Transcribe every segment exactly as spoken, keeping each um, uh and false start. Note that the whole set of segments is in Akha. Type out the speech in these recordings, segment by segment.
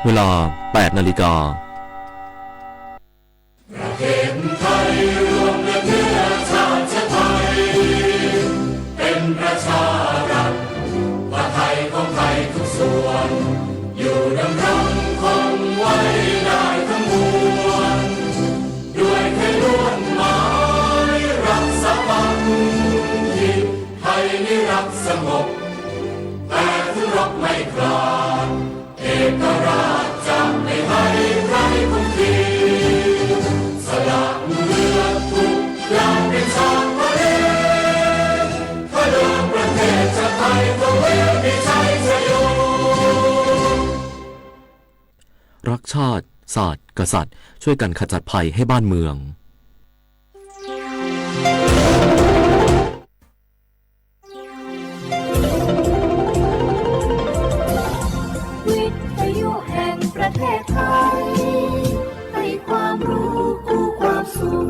เวลา แปดนาฬิกา ประเทศไทยรวมและเนื้อชาติไทย เป็นประชารัฐ ประไทยของไทยทุกส่วน อยู่ดำรงคงไว้ได้ทั้งมวล ด้วยไทยล้วนหมายรักสามัคคี ไทยนี้รักสงบ แต่ถึงรบไม่กล้า เอกราชจะไม่ให้ใครคุมขีด สละเลือดทุกอย่างเป็นชาติทะเล เพื่อเดินประเทศชาติไทย เพื่อเวทีชัยชโย รักชาติ ศาสตร์ กษัตริย์ ช่วยกันขจัดภัยให้บ้านเมือง วิทยุแห่งประเทศไทย ให้ความรู้คู่ความสุข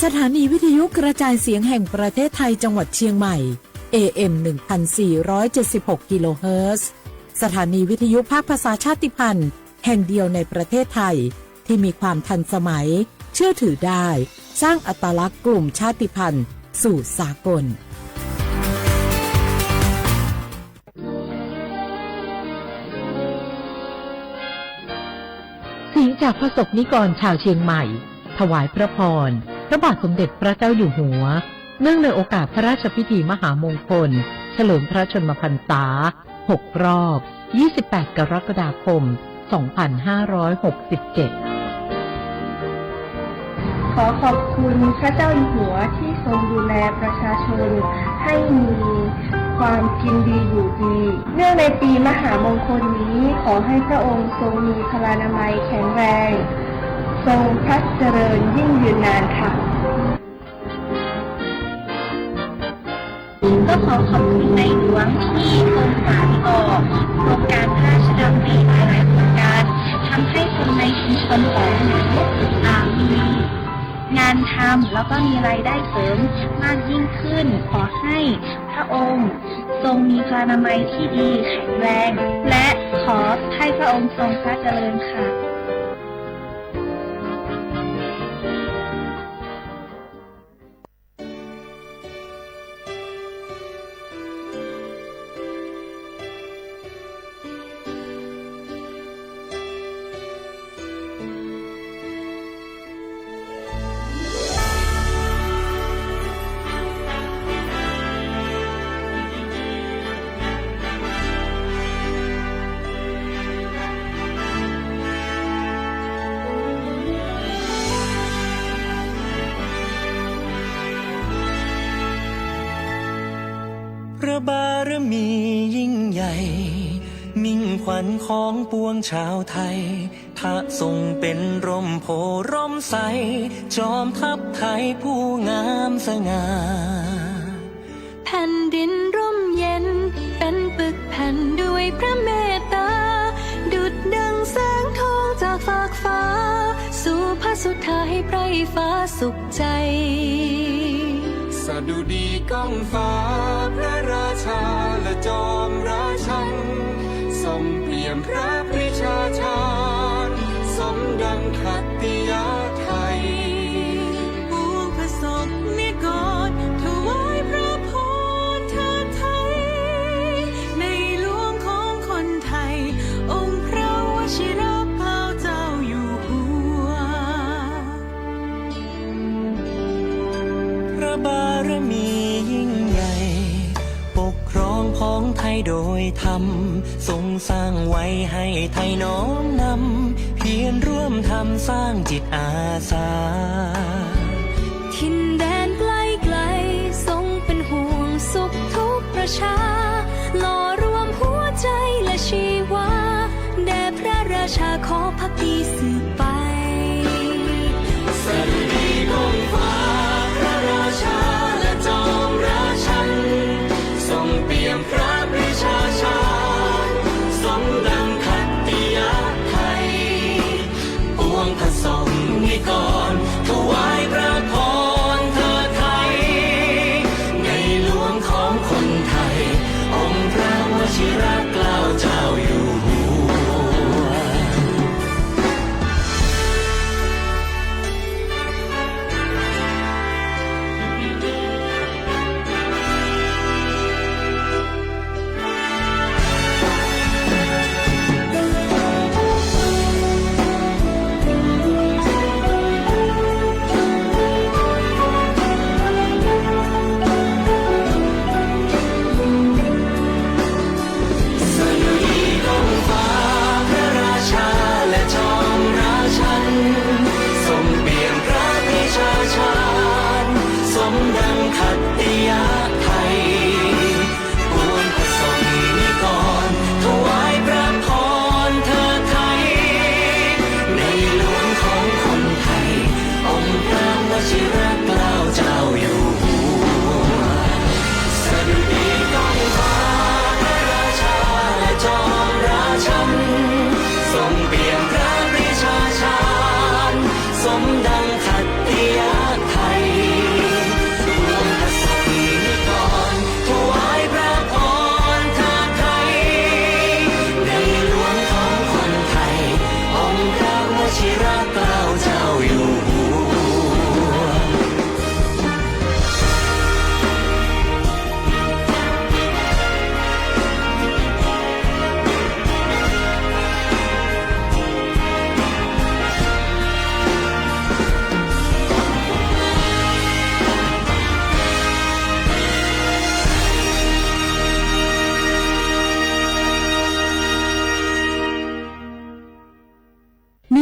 สถานีวิทยุกระจายเสียงแห่งประเทศไทยจังหวัดเชียงใหม่ เอเอ็ม หนึ่งพันสี่ร้อยเจ็ดสิบหก กิโลเฮิรตซ์ สถานีวิทยุภาคภาษาชาติพันธุ์แห่งเดียวในประเทศไทย ที่มีความทันสมัย เชื่อถือได้ สร้างอัตลักษณ์กลุ่มชาติพันธุ์สู่สากล เสียงจากพระสงฆ์นิกรชาวเชียงใหม่ ถวายพระพร พระบาทสมเด็จพระเจ้าอยู่หัว เนื่องในโอกาสพระราชพิธีมหามงคล เฉลิมพระชนมพรรษา หก รอบ ยี่สิบแปด กรกฎาคม สองพันห้าร้อยหกสิบเจ็ด ขอขอบคุณพระเจ้าอยู่หัวที่ทรงดูแลประชาชนให้มีความกินดีอยู่ดี เนื่องในปีมหามงคลนี้ ขอให้พระองค์ทรงมีพลานามัยแข็งแรง ทรงพระเจริญยิ่งยืนนานค่ะ ก็ขอขอบคุณในหลวงที่ทรงสานต่อโครงการพระราชดำริหลายๆโครงการ ทำให้คนในชุมชนของหนู อ่า มีงานทำแล้วก็มีรายได้เสริมมากยิ่งขึ้น ขอให้พระองค์ทรงมีพลานามัยที่ดีแข็งแรง และขอให้พระองค์ทรงพระเจริญค่ะ พระบารมียิ่งใหญ่ มิ่งขวัญของปวงชาวไทย พระทรงเป็นร่มโพธิ์ร่มไทร จอมทัพไทยผู้งามสง่า แผ่นดินร่มเย็นเป็นปึกแผ่นด้วยพระเมตตา ดุจดังแสงทองจากฟากฟ้า สู่พระสุธาให้ไพร่ฟ้าสุขใจ สดุดีก้องฟ้า พระราชาและจอมราชัน ทรงเปี่ยมพระปรีชาชาญ สมดังขัตติยะไทย ปวงพระสงฆ์นิกร ถวายพระพรเทิดไทย ในหลวงของคนไทย องค์พระวชิรเกล้าเจ้าอยู่หัว พระบารมียิ่งใหญ่ ปกครองพ้องไทยโดยธรรม ทรงสร้างไว้ให้ไทยน้อมนำ เพียรร่วมทำสร้างจิตอาสา ถิ่นแดนใกล้ไกล ทรงเป็นห่วงสุขทุกประชา หล่อรวมหัวใจและชีวา แด่พระราชาขอภักดีสืบไป สดุดีก้องฟ้า พระราชาและจอมราชัน ทรงเปี่ยมพระปรีชาชาญ สมดังขัตติยะไทย ปวงพระสงฆ์นิกร ถวายพระพรเทิดไทย ในหลวงของคนไท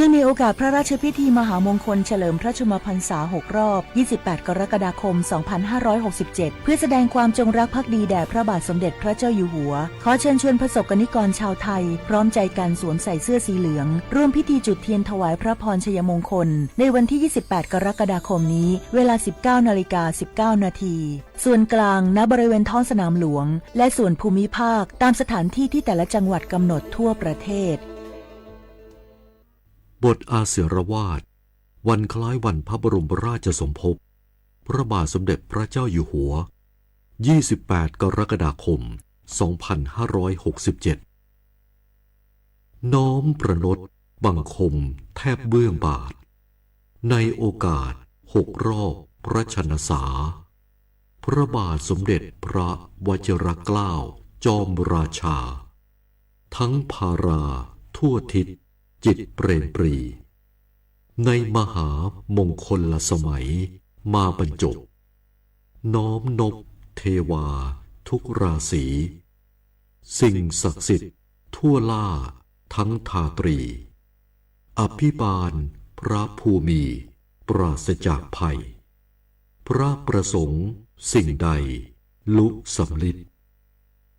เนื่องในโอกาสพระราชพิธีมหามงคลเฉลิมพระชนมพรรษาหกรอบ ยี่สิบแปดกรกฎาคมสองพันห้าร้อยหกสิบเจ็ด เพื่อแสดงความจงรักภักดีแด่พระบาทสมเด็จพระเจ้าอยู่หัว ขอเชิญชวนประสบกนิกรชาวไทย พร้อมใจกันสวมใส่เสื้อสีเหลือง ร่วมพิธีจุดเทียนถวายพระพรชัยมงคล ในวันที่ ยี่สิบแปดกรกฎาคมนี้ เวลา สิบเก้านาฬิกาสิบเก้านาที ส่วนกลาง ณ บริเวณท้องสนามหลวง และส่วนภูมิภาค ตามสถานที่ที่แต่ละจังหวัดกำหนดทั่วประเทศ บทอาศิรวาส วันคล้ายวันพระบรมราชสมภพ พระบาทสมเด็จพระเจ้าอยู่หัว ยี่สิบแปดกรกฎาคม สองพันห้าร้อยหกสิบเจ็ด น้อมประณตบังคมแทบเบื้องบาท ในโอกาสหกรอบพระชนสา พระบาทสมเด็จพระวชิรเกล้าจอมราชา ทั้งพาราทั่วทิศจิตเปรมปรี ในมหามงคลสมัยมาบรรจบ น้อมนบเทวาทุกราศี สิ่งศักดิ์สิทธิ์ทั่วล่าทั้งทาตรี อภิบาลพระภูมิปราศจากภัย พระประสงค์สิ่งใดลุสำลิด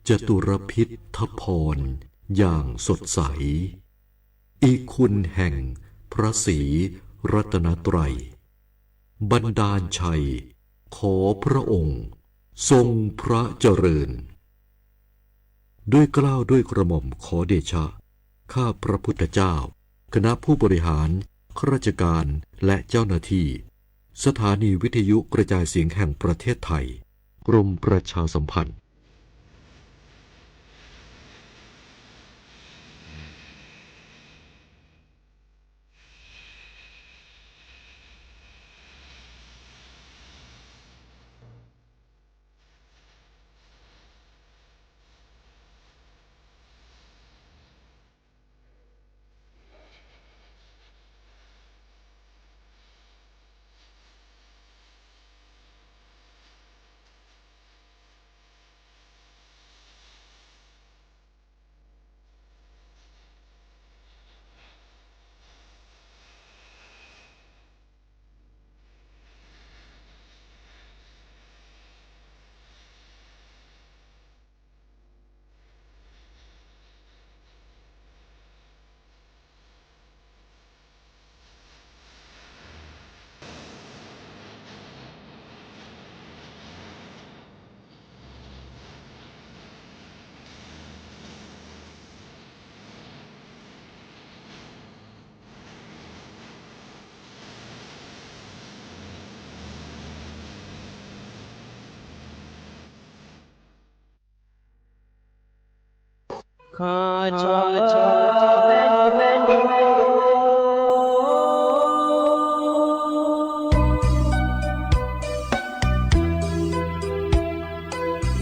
จตุรพิธพรอย่างสดใส อิคุณแห่งพระศรีรัตนตรัย บันดาลชัย ขอพระองค์ทรงพระเจริญ ด้วยเกล้าด้วยกระหม่อมขอเดชะ ข้าพระพุทธเจ้า คณะผู้บริหาร ข้าราชการ และเจ้าหน้าที่ สถานีวิทยุกระจายเสียงแห่งประเทศไทย กรมประชาสัมพันธ์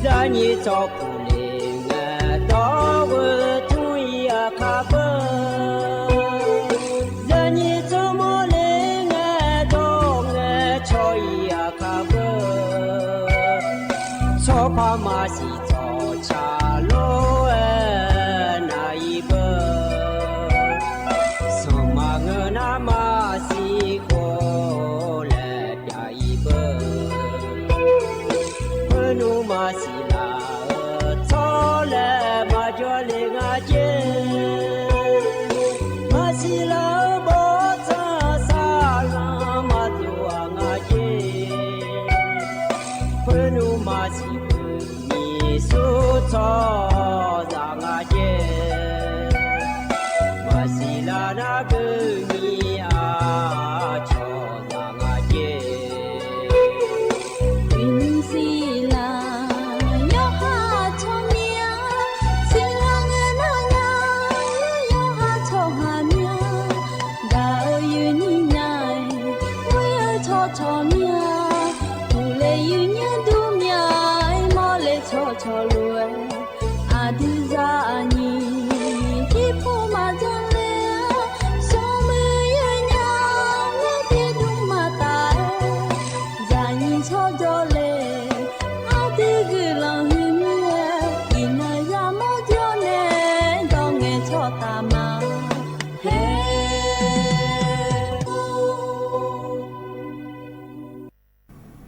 Zaqnyiq tsawrkhof le ngae dawr-eu tmr-ir aqkar beu. Zaqnyiq tsawrmawr le ngae dawr ngae cawq-ir aqkar beu. Tsawrpar maqsiq tsawqcaq lof-aer nav-ir beu. Sanqma ngeur nar maqsiq khof laer pyav-ir beu. Khoernmr maqsiq laf-eu tsawrlaer maqjawr le nga jer. Maqsiq laf-eu bawrtsanq saqlanq maqdov-aq nga jer. Khoernmr maqsiq geuq miqsur tsawrhaqzaq nga jer. Maqsiq laf nar geuq miqyaer cawqzaq nga jer. Uiqnymr siqlaq yawqha tsawrmyanr, siqlaq ngae nar nya yawqha tsawrhaq myanr. Gaq-eu yuifnyir nya-aer, muir-eu tsawrcawq myanr. Uqle yuifnyir dur myanr-aer, mawrle tsawrcawq lof-aer. Aqdui zaqnyiq jirpov maqjan le-a, smrmuiq yur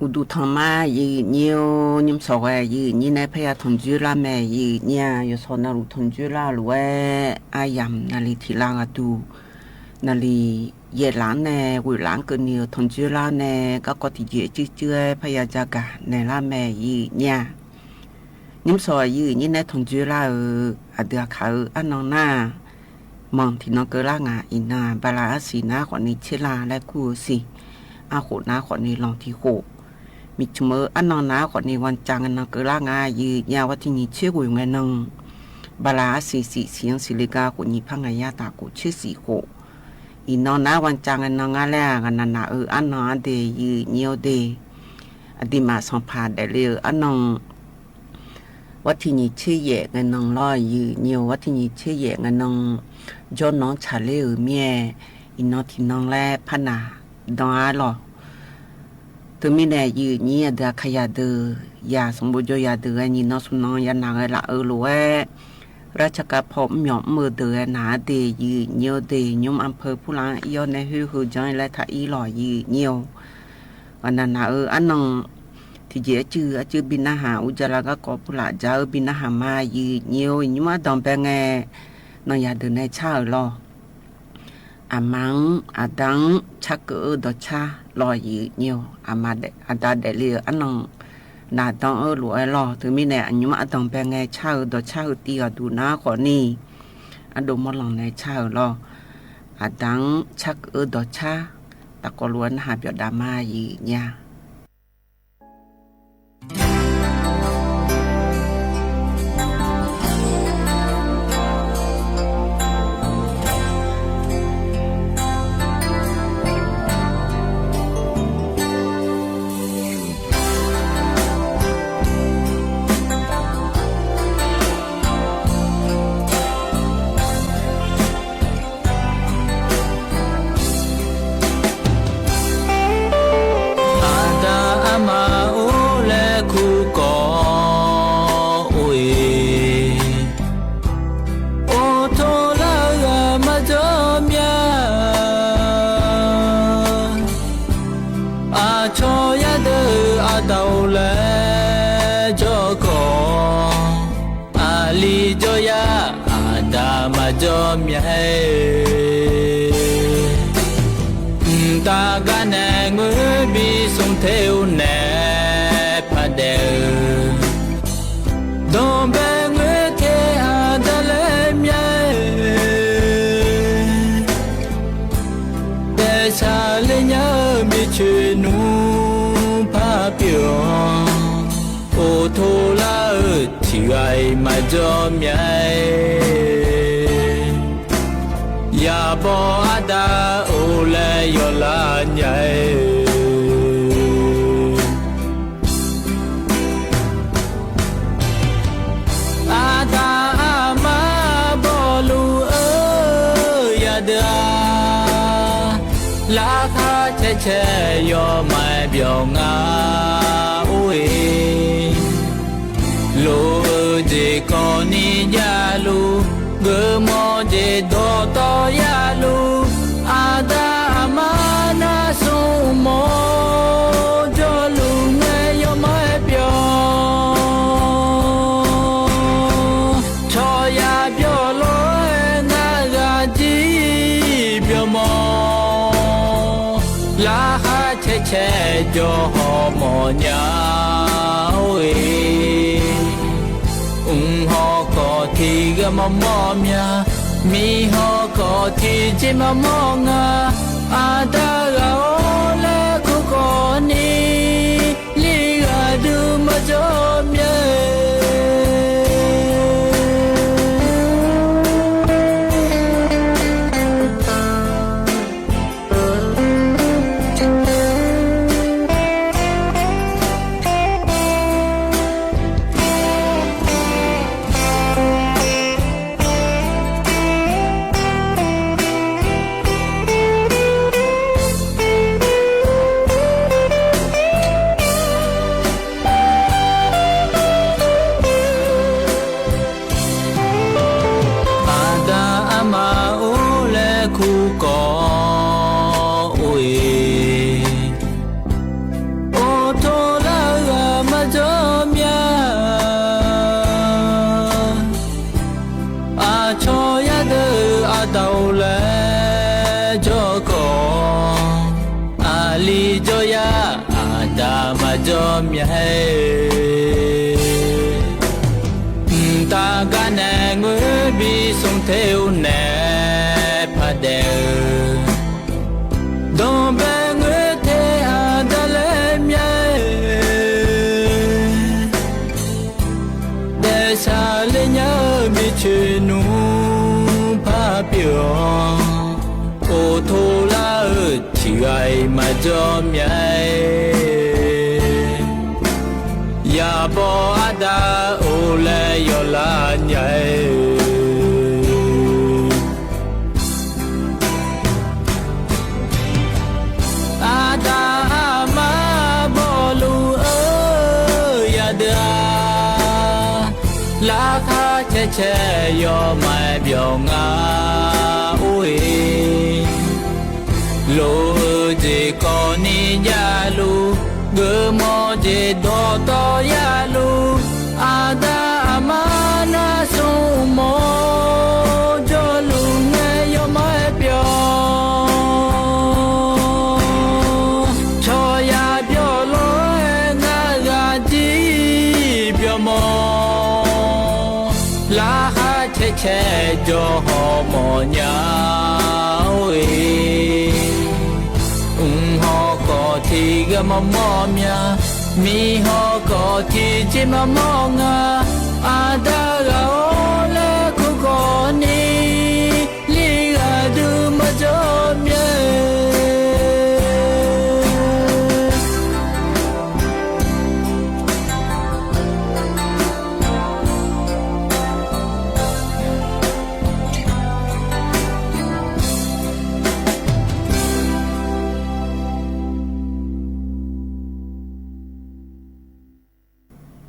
Uqduq tanq ma, yawqnyir-or, nymr sawq ghae yawqnyir nae parya tanqjoer lar mae. Yawqnyir-aq, yawqsawq navluf tanqjoer lar-eu lof-aer, aryamq navli tiq lar ghaq duq navli yaef laf-anr nae ghoeq laf-anr keuvni-eu tanqjoer lar nae garkawv tiqjeq cuircuir-aer parya jagaq naeq lar mae. Yawqnyir-aq, nymr sawq yawqnyir nae tanqjoer lar-eu aqdui aqkaq-eu arnan nar-aq, manq tiqnan keuvlar ngaq. Iqnan-aq, bala arsiq nar khawfni tserla laer kur-eu siq. Arkhof nar khawfni lanq tiqkhof, miqcmq-eu arnan nar khawfni วันจันทร์ ngae nan keuvlar nga. Yawqnyir-aq, วันที่ nyiq tser ghoeq ngae nan, bala arsiq siq siq-anr siqle gar khof nyiq par ngaq yar taf khof tser siq khof. Iqnan nar วันจันทร์ ngae nan ngar laer-aq, ghaqnaq naq-eu arnan arde yawqnyir-or de. Aqduimaf sanqpaq daefle-eu arnan วันที่ nyiq tser yaef ngae nan lawr yawqnyir-or, วันที่ nyiq tser yaef ngae nan jawrnan-anr tsaqler-euq mir-aer, iqnan tiqnan laer parnaq dan-ar lawq. Teumirnae yawqnyir aqdui aqkaq yadeuq, yaq sanqbof jawr yadeuq ghae nyiq nan smq nan yanaq ghae laf-eu lof-aer, ราชการ paw mr myawq mr-eu deuq ghae naq-ar de yawqnyir-or de. Nymr อำเภอ purlaf-anr ir-awr nae khoer heu jan-ir laer taq ir lawq yawqnyir-or. Ghaqnaq naq-eu arnan tiqjeq arcuiv arcuiv bi narhaq, urjala garkawv purlaf ja-eu bi narhaq ma yawqnyir-or. Iqnymr ardanq bae ngae, nan yadeuq nae car-euq lawr. Aqma-anr aqda-anr carkeuv-eu dawqcar lawq yawqnyir-or. Aqda daefle-eu arnan naqdan-eu lof-aer lawr. Teumirnae aqnymr ardanq bae ngae car-eu dawqcar heu tiv ghaq duq nar khawfni, ardov mawrlanq nae car-euq lawr. Aqda-anr carkeuv-eu dawqcar tafkawv lof-aer narhaq byawf dav ma yawqnyir-a. Aqda aqma or laer kur kawv or-eq, or tor lar-eu ghaq maqjawr mya. Aqcawq yadeuq aqda-or laer jawr kawv, aqli jawr yar aqda maqjawr mya-aer. Mqtav gar nae ngoer bi smr te-eu nae paq daef-eu, danqbae ngoer te aqda laer mya-aer. Daefsaq ler nya-eu miqcoeq nmr par pyeuf-awr, or tor lar-eu tiq ghaq-iq maqjawr mya-aer. Yaqbawr aqda or laer yawlar nya-aer. Aqda aqma bawluf-eu yadeuq-aq, laqkhaq cae cae yawmaf-aer byawq nga or-eq. Loq-eu jeq kawvni javluf, geufmawf jeq dawqtawv javluf, aqda aqma nar smr mawr jawrluf ngae yawmaf-aer byawq. Cawqya byawq lof-aer ngar ghaq jir byawq mawr, laqkhaq cae cae jawr haw mawf nya or-eq. Mq haw kawq tiq ghaq maqmawr mya, miq haw kawq tiq jeq maqmawr nga. Aqda ghaq-or laer kur kawv ni, li ghaq dui maqjawr mya-aer. Aqda aqma or laer kur kawv or-eq. Or tor myav-aer, mqtav gar nae ngoer bi smr ter-eu nae paq daef-euq, danqbae ngoer ter aqda laer myav-aer, daefsaq ler nya-eu miqcoeq nmr par pyeuf-awr, oqtor lar-eu tiqghaq-iq maqjawr myav-aer, yaqbawr ardav of laer yawlar nya-aer, aqda aqma bawluf-eu yadeuq-aq, larkhaq caercaer yawmaf-aer byawq nga or-e. Loq-eu jeq kawvni javluf, geufmawf jeq dawqtawv yavluf, aqda aqma nar smr mawr jawrluf ngae yawmaf-aer byawq, cawq yaq byawq lawr-aer ngar ghaq jir byawq mawr, larkhaq caercaer jawr haw mawf nya or-e. Mq hawkawq tiqghaq mawrmawr myav, miq hawkawq tiqjeq mawrmawr nga, aqda ghaq-awr laer kur khawfni, li ghaq dui maqjawr myav-aer.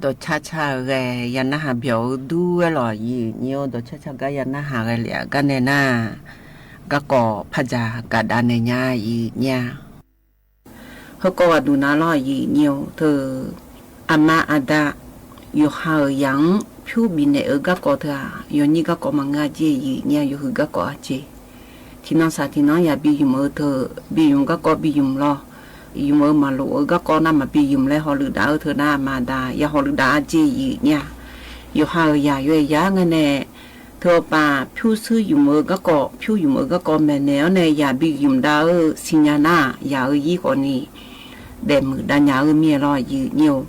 Dawqcar car-euq ghae ya narhaq byawq-eu dur-aer lawq, yif nyir-awr dawqcar car gar ya narhaq ghae lef-a gar nae nar, garkawv par dzaq gaqdav naeq nya yif nyir-a. Heukawv ghaqduq nav lawr, yif nyir-eu teu, aqma aqda yawqha-euq yaq-anr pyur bifnaeq-eu garkawv teu-aq, yawnyir garkawv maqngeur-a jeq, yif nyir-a, yawhuiq garkawv-a jeq. Tiqnan saq tiqnan-anr yaq bi ymq-eu teu, bi ymq garkawv bi ymq lawr. Ymq-eu maqlof-eu garkawv nar maqbi ymq laer hawluf dav-eu teu nar, aqma aqda ya hawluf dav-a jeq, yif nyir-a. Yawqha-euq yaq yawqha yaq-aer ngae nae, teu awqpaf pyurshuir ymq-eu garkawv, pyur ymq-eu garkawv maeqnaeq-awr nae yaq bi ymq dav-eu siqnya nar, yaq-eu ir khawfni daefmuiq dav nya-eu mir-aer lawr, yif nyir-eu.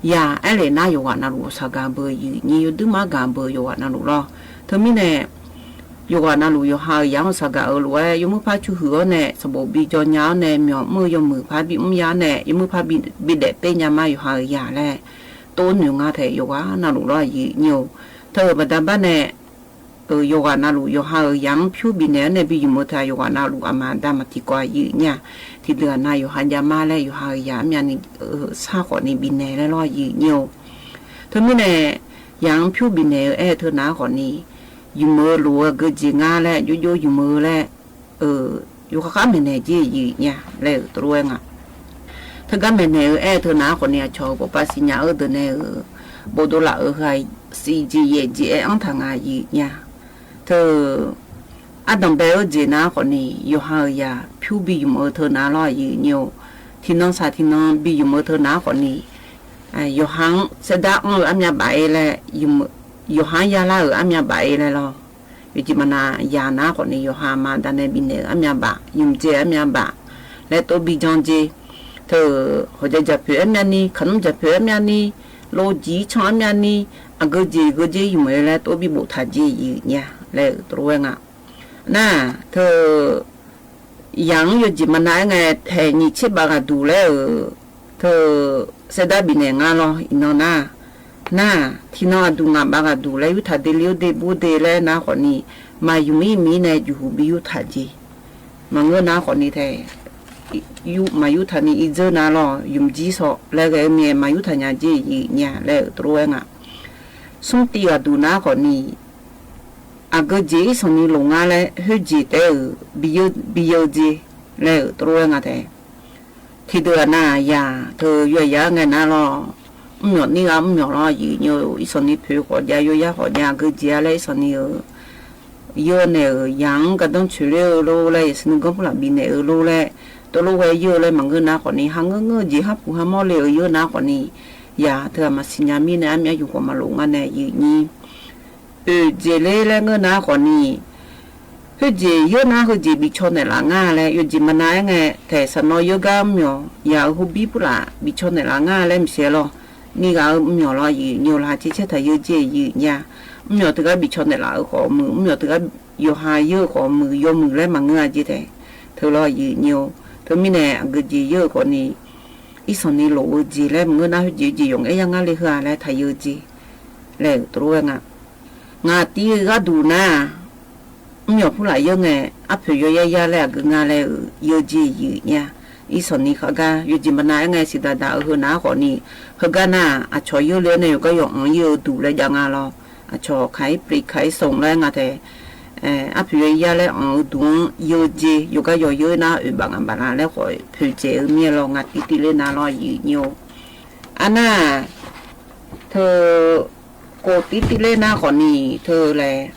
Yaq aer lef nar yawqghaq navluf saqgaq beu, yif nyir yawduir mar gaq beu yawqghaq navluf lawr. Teumirnae yawqghaq navluf yawqha-euq yaq-anr saqgaq-eu lof-aer yawmuir par cu huiq-awr nae sanqbof bi jaw nya-awr nae myawq mr-eu yawmuiq par bi mr ya-awr nae yawmuir par bi daef ter nya ma yawqha-euq yaq laer tov noeq nga taef yawqghaq navluf lawr, yif nyir-eu. Teu-euq baqda bar nae yawqghaq navluf yawqha-euq yaq-anr pyur bifnaeq-awr nae bi ymq-eu teu-aq yawqghaq navluf aqma aqda maqtiqkawv-a, yif nyir-a. Tiqdeuq-aq nav yawqha jav mar laer yawqha-euq yaq armyavni shar khawfni bifnaeq laer lawr, yif nyir-eu. Teumirnae yaq-anr pyur bifnaeq-eu aer-eu teu nav-aer khawfni, ymq-eu lof-eu aqgeu jeq ngar laer jovjov ymq-eu laer, yawkhav khar maeqnaeq jeq yif nyir-a laer-euq tov lof-aer nga. Teugar maeqnaeq-eu aer-eu teu nav-aer khawfni aqcawq-euq bawqpav siqnya-eu deuq nae-euq bofdov laf-euq heu-aq, siq jeq yaef jeq aer anr taq nga, yif nyir-a. Teu ardanq bae-eu jeq nav-aer khawfni yawqha-euq yaq pyur bi ymq-eu teu nav lawr, yif nyir-eu. Tiqnan saq tiqnan bi ymq-eu teu nav-aer khawfni yawqha-anr saerdar anr-eu armyav baf-ir laer, yawqha-anr yalar-euq armyav baf-ir laer lawr. Yawqjeq maqnav yaq nav-aer khawfni yawqha aqma aqda nae bifnaeq-euq armyav baf, ymq dzae armyav baf laer tov bi jan jer. Teu hawqjav jaqpoeq armyavni, kaqnmr jaqpoeq armyavni, lov jiq-ir can armyavni, aqgeu jeq geu jer ymq-eu laer tov bi boftaq jer yif nyir-a laer-euq tov lof-aer nga. Nar teu yaq-anr yawjeq maqnav-aer ngae taeq nyiq tser baf ghaqduq laer-euq teu saerdar bifnaeq ngar lawr, iqnan nar. Nar tiqnan aqduq ngaq baf ghaqduq laer yurtaq de le-awr de bur de laer nar khawfni, maqymq ir miq-ir nae juqhuq bi yurtaq jeq. Maqngeur nar khawfni tae, maqyurtaq ni irdzeur nav lawr, ymq jir saw laer ghae-eu mirnae maqyurtaq nya jer yif nyir-a laer-euq tov lof-aer nga. Smrtiv ghaqduq nar khawfni, aqgeu jeq irsanqni loq ngar laer khoerjeq taef-euq bi yeu jer laer-euq tov lof-aer nga tae. Tiqdeuq-aq nav yaq teu yawqha yaq-aer ngae nar lawr, mrmyawq nir ghaq mrmyawq lawr, yif nyir-eu irsanqni poeq khawf jav, yawyar khawf jav, aqgeu jeq-a laer irsanqni-euq yawnaeq-euq yaq-anr gardanr coeqler-eu lor laer, yasiq nuiganr purlaf bifnaeq-eu lor laer, Tov lof ghae yeur-eu laer maqngeur nar khawfni, ha ngeur ngeur-eu jeq, ha puq ha mawrle-euq yeur nar khawfni, yaq teughaq maqsiq nya mirnae armyav yuf khawf maqlof nga nae aqyuif nyir. Oeq jeq ler laer ngeur nar khawfni, khoerjeq yeur nar heujeq bifcaw naeqlaf nga laer, yawjeq maqnav aer ngae taeq saqnawv yeur gar mr myawq yaq-euq hobir purlaf bifcaw naeqlaf nga laer maqsiq lawr. Ni ghaq-eu mr myawq lawr aqyuif nyir-eu, laqkhaq caer caer taq yeur jeq aqyuif nyir-a. Mr myawq teugar bifcaw naeqlaf-eu khawf muiq, mr myawq teugar yawqha yeur-eu khawf muiq, yawmuiq laer maqngeur-a jeq taeq teu lawr aqyuif nyir-eu. Teumirnae aqgeu jeq yeur-eu khawfni, irsanqni lof-eu jeq laer maqngeur nar, khoerjeq jeq yawqngaef yar ngar le heu-a laer taq yeur jeq laer-euq tov lof ghae nga. Ngaq tiv-eu gharduq nar, mr myawq purlaf yeur ngae, arpoeq yawyar yar laer aqgeu nga laer-euq yeur jeq aqyuif nyir-a. Irsanqni khavgar yawjeq maqnav aer ngae siqdaq daq-eu heu nar khawfni, heugar nar aqcawq yeur le-aer nae yawqgar yawq anq ir-eu duq laer jav nga lawr. Aqcawq kaq ir pliq kaq ir sanq laer nga taeq, arpoeq yawyar laer anq-eu duq-anr yeur jeq yawqgar yawq yeur nar oeq baf ngaq baf la laer khawf poeqdzaeq-eu mir-aer lawr, ngaq tiv tiv ler nar lawr aqyuif nyir-eu. Arnar teu, kof tiv tiv ler nar khawfni teu laer,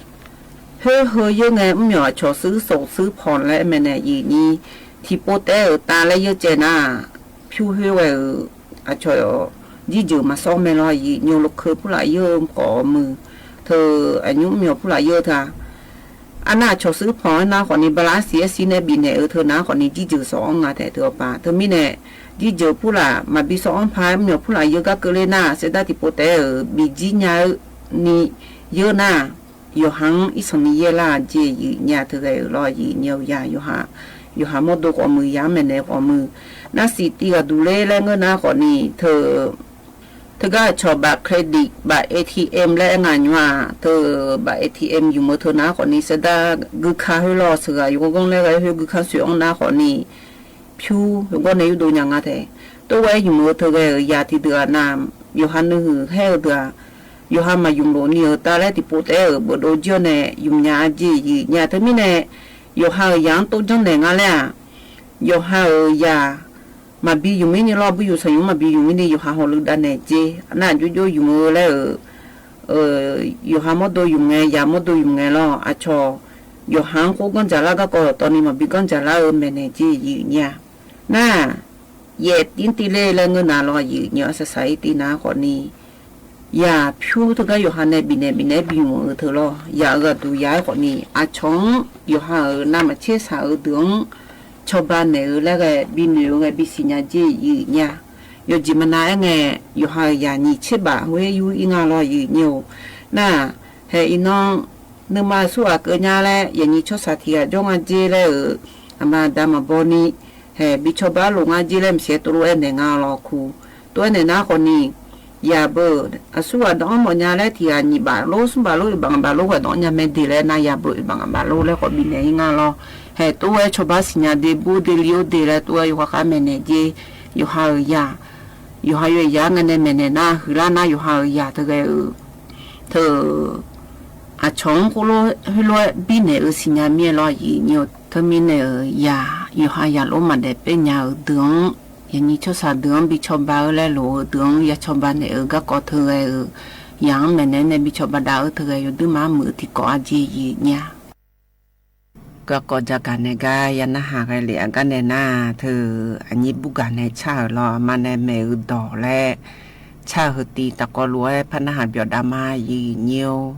khoer heu yeur ngae mr myawq aqcawq shuir sof shuir panq laer maeqnaeq aqyuif nyir, tiqpov taef-aer-euq tav laer yeur caev nar, pyur khoer ghae-euq aqcawq jirjeuq maqsawr mae lawr aqyuif nyir-eu, lokeu purlaf yeur-eu khawf muiq, teu aqnymr mr myawq purlaf yeur-eu teu-a. Arnar aqcawq shuir panq-aer nar khawfni bala arsiq arsiq nae bifnaeq-eu teu nar khawfni jirjeuq sawf-anr nga taeq teu-awr paq. Teumirnae jirjeuq purlaf maqbi sawf-anr paq-aer mr myawq purlaf yeur gar keuvler nar, saevdar tiqpov taef-aer-euq bi jir nya-eu ni yeur nar, yawqha-anr irsanqni yaerlar-a jeq aqyuif nyir-a teu ghae-euq lawr aqyuif nyir-eu ya yawqha, yawqha mawrdo khawf muiq, yaq-anr maeqnaeq khawf muiq, narsiq tiv ghaq duq ler laer ngeur nar khawfni teu teugar aqcawq baf credit baf A T M laer aer nga nymr-aq, teu baf A T M ymq-eu teu nar khawfni saevdar guika khoer lawr, sheuqghaq yawganr laer ghae khoer guika soeq-anr nar khawfni pyur yawgawr nae yurdov nya nga taeq. Tov ghae-aer ymq-eu teu ghae-euq ya tiqdeuq-aq nav, yawqha nuihuiq haer-eu deuq-aq, yawqha maqymq lof ni-euq tav laer tiqpov taef-aer-euq beufdov jir-awr nae ymq nya-a jeq aqyuif nyir-a. Teumirnae yawqha-euq yaq-anr tov janrnaeq nga laer-aq, yawqha-euq yaq maqbi ymq mirni lawr, burymq saqymq maqbi ymq mirni yawqha hawluiv davnaeq jeq. Nar jovjov ymq-eu laer-euq yawqha mawrdo ymq ngae, yaq mawrdo ymq ngae lawr, aqcawq yawqha-anr khoer ganr dzaqlar garkawv dawqtawvni maqbi ganr dzaqlar-eu maeqnaeq jeq aqyuif nyir-a. Nar, yaef tiv tiv ler laer ngeur nav lawr aqyuif nyir-a, saqsaq-ir tiv nav khawfni, yaq pyur teugar yawqha nae bifnaeq bifnaeq-aer bi ymq-eu teu lawr, yaq-euq ghaqduq ya-aer khawfni aqcawq-anr yawqha-euq navmaqtser shaq-eu deuq-anr cawba naeq-eu laer ghae binoeq-eu ghae bisiq nya jeq aqyuif nyir-a. Yawjeq maqnav aer ngae, yawqha-euq yaq nyiq tser baf khoer yur-ir nga lawr aqyuif nyir-eu. Nar, hae iqnan nuima aqsurghaq keuv nya laer yaqnyir tsawrshaq tiq ghaq jawr nga jer laer-euq aqma aqda maqbaw ni, hae bi cawba lof nga jer laer maqsiq-aer tov lof-aer naeq nga lawr ku. Tov-aer naeq nar khawfni, yaq beu aqsurghaq dawq-anr mawf nya laer tiq ghaq nyiq baf lor smr baf lor oeq baf ngaq baf lor ghae dawq-anr nya mae de laer nar, yaq beu oeq baf ngaq baf lor laer khawf bifnaeq-ir nga lawr. Hae tov-aer cawba siqnya de bur de li-or de laer tov-aer yawkhav khav maeqnaeq jer. Yawqha-euq yaq, yawqha yawqyaq-anr ngae nae maeqnaeq nar huiqlar nar yawqha-euq yaq teu ghae-euq teu aqcawq-anr khoerlof-aer birnaeq-eu siqnya mir-aer lawr aqyuif nyir-eu. Teumirnae-euq yaq yawqha yaq lof maqdaef paer nya-euq deuq-anr, yaqnyir tsawrshaq deuq-anr bi cawba-eu laer loq-eu deuq-anr ya cawba naeq-eu garkawv teu ghae-euq yaq-anr maeqnaeq nae bi cawba dav-eu teu ghae yawduir maqmuiq-eu tiqkawv-a jeq aqyuif nyir-a. Garkawv jagaq nae gar ya narhaq ghae lef-a gar nae nar, teu aqnyir burgaq nae car-euq lawr aqma nae maeq-eu dawq laer car-eu heu tiv taqkawv lof-aer par narhaq byawf dav ma aqyuif nyir-or.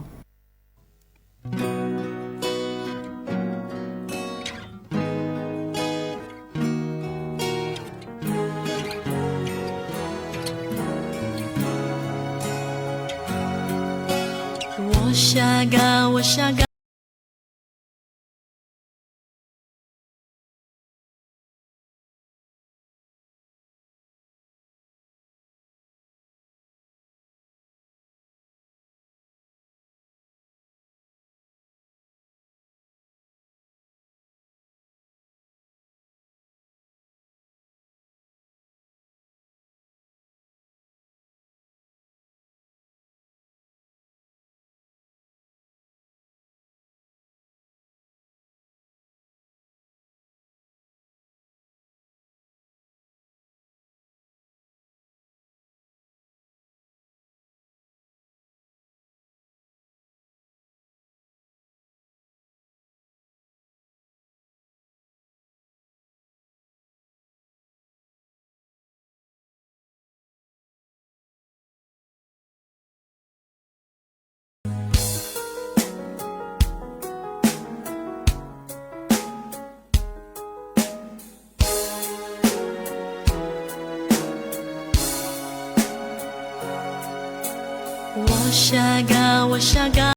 Shar gar, shar gar.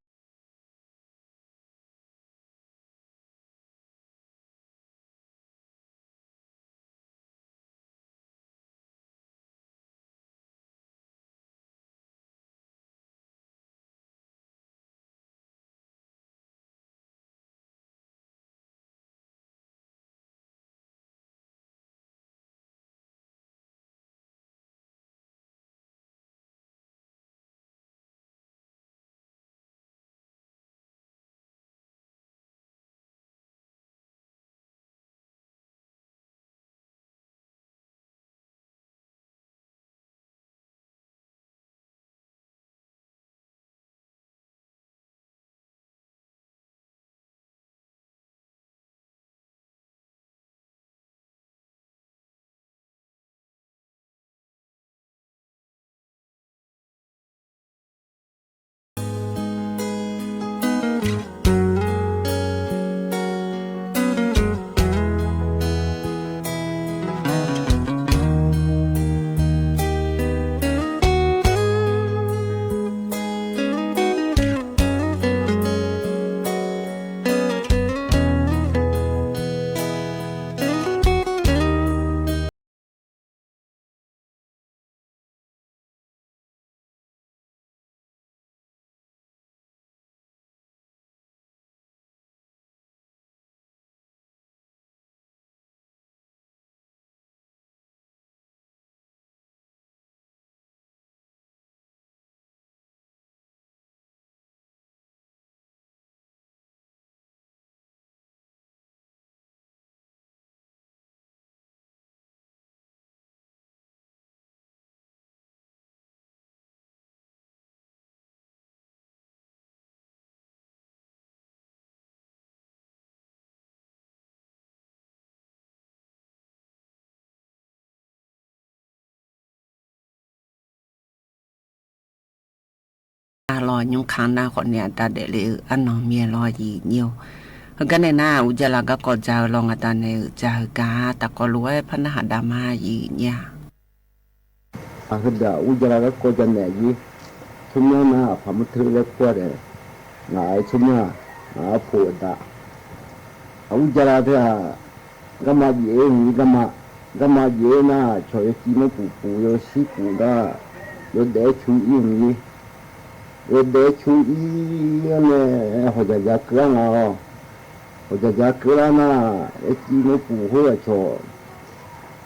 Aqlawq nymrkanq nar khawf nae aqda daefle-eu arnan myaer lawr, aqyuif nyir-or. Heugar nae nar, uqdzaq laf garkawv ja-eu lawr ngaq da nae-euq ja heugar taqkawv lof-aer par narhaq dav ma, aqyuif nyir-a. Aq, heudeuq-aq, uqdzaq laf garkawv ja naeq-a jir. Tsawrmyanr nar aqpaq mur teu laer kur-a daef, ngaq-aer tsawrmyanr-aq, ngaq-aer poq-eu da. Aq, uqdzaq laf teu-aq, garma jeq-aer mq-ir garma, garma jeq-aer nar, cawq yawciv mawrpuf puf yawshir puf nar, yawdaef-aer cu-ir mq-ir. Yawdaef-aer cu-ir-anr nae, hawqdzaq dzaq keuv-ar nga-awq. Hawqdzaq dzaq keuv lar nar, yawciv mawrpuf khoer aqcawq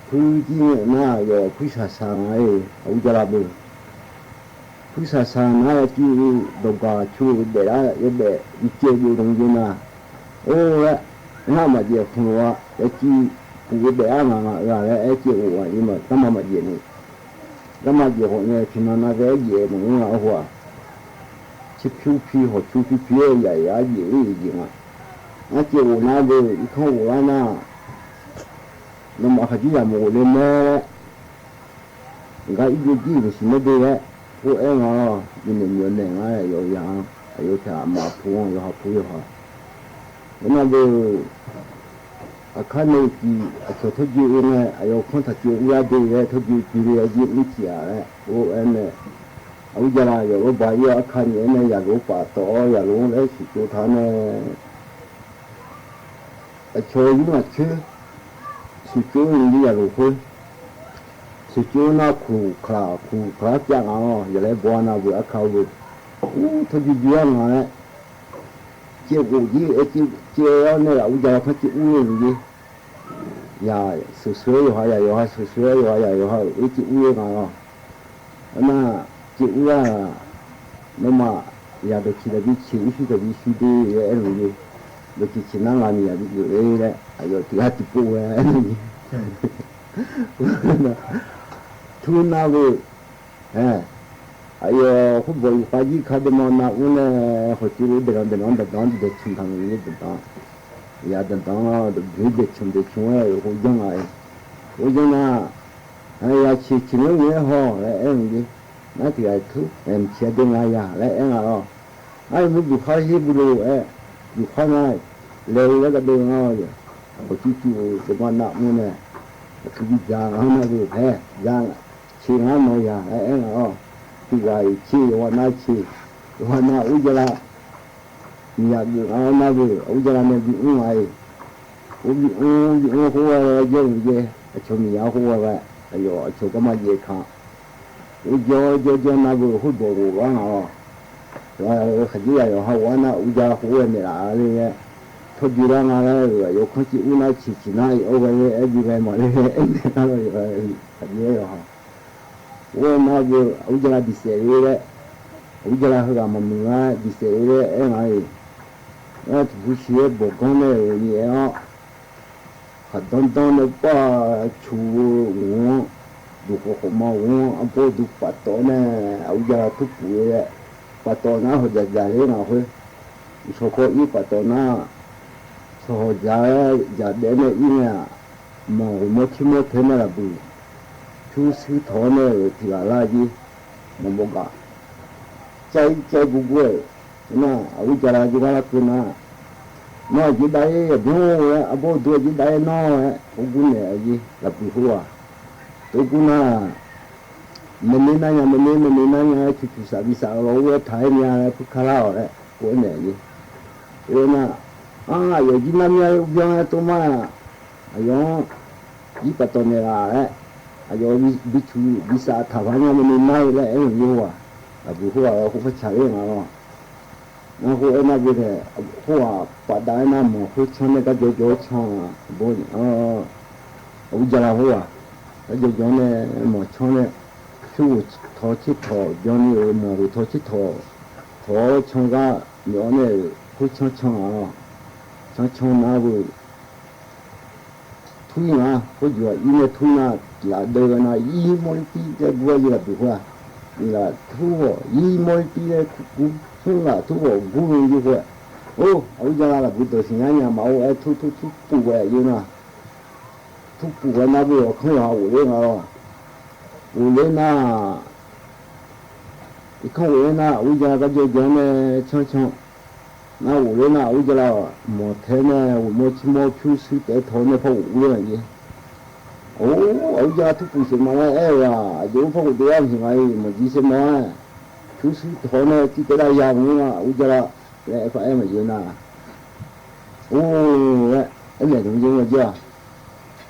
puir jir ngae nar, yawf puir shaqshaq nga-aer, aq, uqdzaq laf beu. Puir shaqshaq nar, yawciv dawqgaq cu-eu daeflar yawdaef bi caev dov dmq jeq nar, or laer, ngar maqjaeq khmq lof-a, yawciv puf yawdaef-ar ngaq ngaq-eu-aq laer aer caev ghof-a, garma maqjaeq ni. Garma jeq khawf nae tiqnan nav ghae-aer jaef maqngeur nga-awr hu-aq. Tserpyur pi hawqcu pi pi-aer yaf yaf-aer jaef-ir jeq nga. Ngar caev ghof nar deuq irkanr ghof lar nar, nawmaf khaqdzerzaq maqghof le mae laer, gar irjov jir-euq maqsiq maer de laer, or aer nga-awr, binaeq myawf naeq nga-aer aqyawf ya-anr aqyawf taef aqma pu-anr yawqha pu yawqha. Aernar deuq, aqkar nae uqcif aqcawq tawrjoe-eu ngae, aqyawf kanr taqcaev ur lar de laer tawrjoe joe le-aer jir mr ciq-aq laer or aer nae, aq, uqdzaq laf yawf lawrbaq ir-awr arka nyaef-aer nae yaqlof-anr paf tawf-awr yaqlof-anr laer sheuqtsov taq-anr nae, aqcawq yur ngaq coer sheuqtsov-ir ni yaqlof khoer, sheuqtsov nar kuq kaqlaq kuq kaqlar pyav ngaq-awr, yaqlaer baw nav beu arka-eu beu, ur tawrjoe joe-ar nga laer, caev ghof jir-aer caev-awr nae aq, uqdzaq laf kanr caev ur-eu jeq. Yaq sheuqsheuq-aer yawqha, yaq yawqha sheuqsheuq-aer yawqha, yaq yawqha-euq oer caev ur-eu nga-awr. Aernar, caev ur-aq, nawmaf yaq dawqciq taqbi ciq, urshuir taqbi shuir de laer aer-eu jeq. Dawqciq ciq nar ngaq miqyaq bigeuf le laer aqyawf tiq ghaq tiqpov-aer aer-eu jeq. Tur nar beu, aer, aqyawf khoer bawq yuf khav jir ka deuq ma nav mr nae, hawqcuv daeqlanq daeqlanq-anr daqdanq-anr daeqcmq taq maqngeur daeqdanq. Yaq daqdanq-anr daqbymr daeqcmq daeqcmq-aer khoer janr nga-aer, khoer janr nar, aqyawf ciq ciq ngar ngaer haw laer aer-eu jeq. Nar tiq ghaq tur, mqciq-a de nga ya laer aer nga-awr. Nar yawmuiq juqkhar her bu lof-aer, juqkhar nar, laeq-eu laer gaqdov nga-awr, hawqcuv cuv-eu deuq ma nav mr nae, aqkuv bi dzaq nga nar beu haer dzaq, ciq ngar nawq ya laer aer nga-awr. Tiq ghaq-iq ciq yawqghaq nar ciq Yawqha nar Aqur Jala miqzaq geuf nga-awr nar-eu Aqur Jala nae bimr nga-iq. Or bimr bimr khoerghae-aer jawr-euq jeq, aqcawq miqzaq khoerghae-aer aqyawf aqcawq garma jaev ka. Or jawr jawr jawr nar-eu khoerdawq ghoflar nga-awq. Yawqha-euq khaqdzerzaq yawqha ghoflar nar Aqur Jala khoerghae naeqlaf-a le-aer, tawrjoe lar nga laer-euq aqyawf kanr civ ur nar ciqciq nar-iq awr ghae-aer bi ghae maqle-aer aernaeq nar-eu yawqha-euq khaqdzerzaq yawqha. Or-aer nar-eu Aqur Jala bisaef le laer, Aqur Jala heughaq maqmuiq-aer bisaef le laer aer nga-iq. Aer tiqbu siq-aer bawqganr nae-euq nyaef-awr, khaqdanr danr nae bar cu-eu ghov-anr, duqkhawf khawf ma ghov-anr arbawr duq paftawf nae Aqur Jala turpuf-eu laer, paftawf nar hawq dzaqdzaq ler ngaq khoer, shawq paw ir paftawf nar, shawq hawq dzaq-aer dzaqdaef nae ir ngae-aq, manq ghawqmawr tsermawr tae-aer nae laf buiq pyurshuir tawq-awr nae-euq tiq ghaq lar jir, maqbaw gaf, cair cair gurgur-aer, nar Aqur Jala jawrgar larkeuv nar, nawr aqjeq dav-ir yaqbymr-or laer, arbawr dur aqjeq dav-ir nawr laer, ur gur naeq-a jir laf buiq khoerghaq. Tov gur nar, maeqnaeq nar nya, maeqnaeq maeqnaeq nar nya-aer cuqcuq saf bi saf-eu law ur-aer taq-aer nya laer puirkar lar-awq laer ur-aer naeq-a jir. Ur-aer nar, ar aqyawf jir nar mya-aer ur byan-aer tov mar-aq, aqyawf-anr jir paftawf naeq laf laer, aqyawf bi cuq bi saf taq paq nya maeqnaeq nar-eu laer aer-eu jir khoerghaq, laf buiq khoerghaq-awr khoerpar tsaq ler nga-awr. Nar khoer aer nar beu taeq, khoerghaq pafdav-aer nar manq khoer canr nae garjawr jawr-aer can-aq, Aqur Jala khoerghaq garjawr jawr nae manq canr nae, pyur ghof tawq tser tawq byanni-euq manq ghof tawq tser tawq tawq-awr can gar myawf-awr nae-euq khoer canr can-aq, canr can nar beu tur-ir nga, khoerjuq-aq ir nae tur nar, tiq laf deuv ghae nar ir mawrler tir laer gur-aer jir laf buiq khoer-aq, tiq laf tur hawq ir mawrler tir laer kur, smr laf tur hawq gur-eu jir khoer-aq, or Aqur Jala laf buiq dawq siqnya nya maqor-aer tur tur tur puf ghae-a jir nar, tur puf ghae nar beu-awq kanr yawqha ghofler nga lawr. Ghofler nar, irkanr ghofler nar Aqur Jala garjawr jawr nae canr can nar ghofler nar Aqur Jala manq tae nae ghawqmawr tsermawr pyurshuir taef-aer tawq-awr nae par ghof ur ler-a jir. Or, Aqur Jala turpuf sheuq ma laer aer-eu-aq, aqjeq-anr par ghofdov yar maqsiq nga-iq maqjir sher ma-aer, pyurshuir tawq-awr nae civtaev dav ya maqngeur nga Aqur Jala laer aer paq-aer maqjir nar, or-aer aernaeq dmq jir nga jir-aq,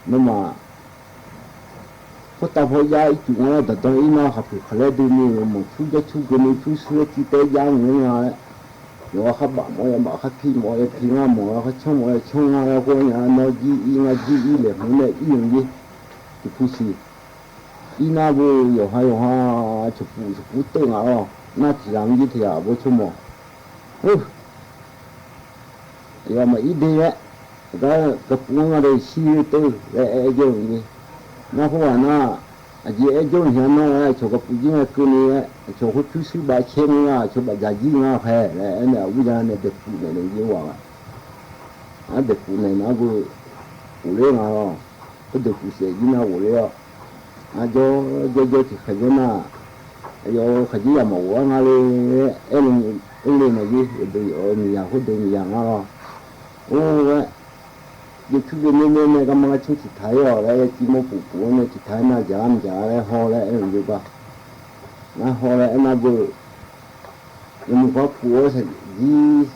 nawmaf khoertav paw jav ircuf nga laer daqdan ir nar khaqpuq khaqlaer dui ni-euq manq cur jar cur geu ni pyurshuir-aer civtaev jav maqngeur nga laer, yawqha khar baf mawf ya baf, khar pi mawf ya pi nga mawf, khar canr mawf ya canr nga laer khoer nya nawr jir ir ngar jir ir laeqhmq nae ir-eu jir. Tiqpu siq ir nar beu yawqha yawqha cawqpuf cawqpuf teuv ngaq-awr nar tiq ghaq-anr jir tiq ghaq bawr cawr mawf. Aqyawf maqir de laer, gar garpuf-anr ngar de shir teuv laer aer-aer jawr-eu ni. Nar khoerghaq nar, aqjeq aer jawr-eu nya nawr-aer aqcawq garpuf jir ngae keuvni-aer aqcawq khoer pyurshuir bavcaer mr nga, aqcawq bafdzaq jir nga khae laer aernaeq Aqur Jala nae daeqpuf naeq naeq jir ghaq-a. Nar daeqpuf naeq nar beu ghofler nga-awr, khoer daeqpuf saef jir nar ghofler-awr, nar jawr jawr jawr tiqkhaeq jawr nar, aqyawf khaqjir yamq maqghof-ar nga le, aer le maqjir, yawqdeuq yawf-eu miqzaq khoerdeuq miqzaq ngar lawr. Or-aer, jawr pyur jawr nae nae nae garma gar canr tiqtaq-ir-awq laer yaciv mawr puf puf-awr nae tiqtaq-ir nar jaqlar mqjaq laer haw laer aer-eu jawrgar. Ngar haw laer aernar beu, yawmuiq par puf-awr shaqjir,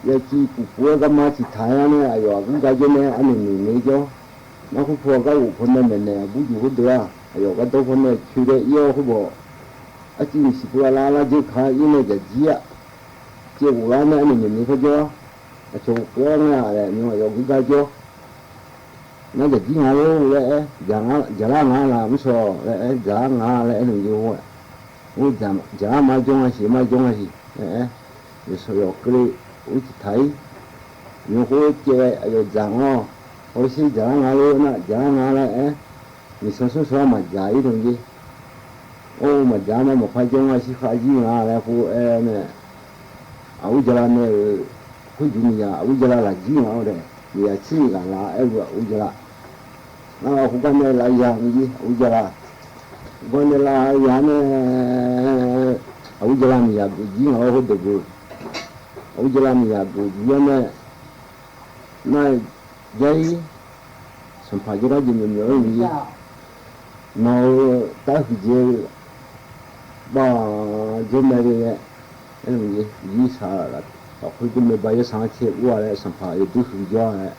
yaciv puf puf-aer garma tiqtaq-ir-awr nae aqyawf aqgur gar jawr nae arnoeq noeq naeq jawr. Nar khoer paw gar ghof paw nae maeqnaeq aqgur juq khoerdeuq-aq, aqyawf gardawr paw nae coeq dae ir-awr khoer bawq, arcuiv mqsiq pov lar lar lar janr ka-ir nae jaqjir-aq, caev ghof lar nae arnoeq noeq naeq par jawr-ar. Aqcawq ghofkeuv-awr ngar-aq laer nymr aqyawf aqgur gar jawr. Nar jaqjir nga lor laer aer, jaqlar nga laf mr shawq laer aer, jaqlar nga laer aer noeq jawr-aer, jaqlar ma jawr nga siq ma jawr nga siq laer aer, yawqshawq yawq keuvle ur tiqtaq-ir. Nymq khoer caev aqyawf dzaq nga-awq. Hawsher jaqlar nga lor nar jaqlar nga laer aer, nyiq sanq smr sanq-ar maqdzaq-ir dmq jer. Or maqdzaq-ar nar maqpar jawr nga shir khav jir nga laer khoer aer nae, Aqur Jala nae-euq khoerjuq miqzaq Aqur Jala lafjir nga-awr dae, miqzaq tser ghaq laf-a aer-eu Aqur Jala. Ngar khoergar nae laf ya maqjir Aqur Jala. Gar nae laf ya nae, Aqur Jala miqzaq geuf jir nga-awr khoerdeuq beu. Aqur Jala miqzaq geuf jir-awr nae, nar-eu jair, sanqpaq jawrgar jeq myawq myawq-aer maqjir. Nawq-eu tar huiqdzaeq-eu baf jawr mae le-aer, Aer-eu jeq, uqduq irsaq lafkhoer jawrmae ba yarsaq-anr cae ur-a laer sanqpaq yawdur huiq jawr-a laer,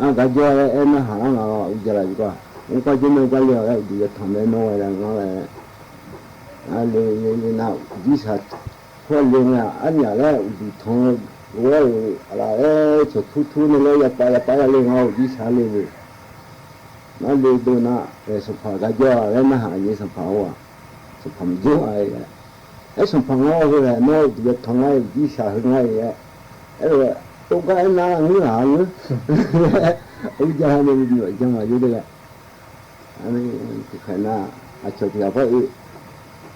aqgar jawr-a laer aer narhaq lar ngaq-awr, uqdzaq laf jawrgar, mrpar jawrmae gar le-awq laer uqduq yatanq mae nawr ghae laer ngar laer, le le le nar uqduq irsaq tawr le ngae-aq, arnyaf laer uqduq tanq-eu lof-aer-euq aqlaf laer cawq tur tur nae laer yapav yapav ya le ngar uqduq irsaq le le. Nar le deuv nar, sanqpaq gar jawr-a laer narhaq jeq sanqpaq-or-aq, sanqpaq maqjawr-a laer. Aer sanqpaq ngar-awr heu laer nawr uqduq yatanq ngar-iq uqduq irsaq heu ngar-iq laer. Aer-eu, tov gar aer nar ngeur ghaq ngeur. Uqdzaq nae bi myawf jan maqjawr de laer. Tiqkhaeq nar, aqcawq tiq ghaq par-eu,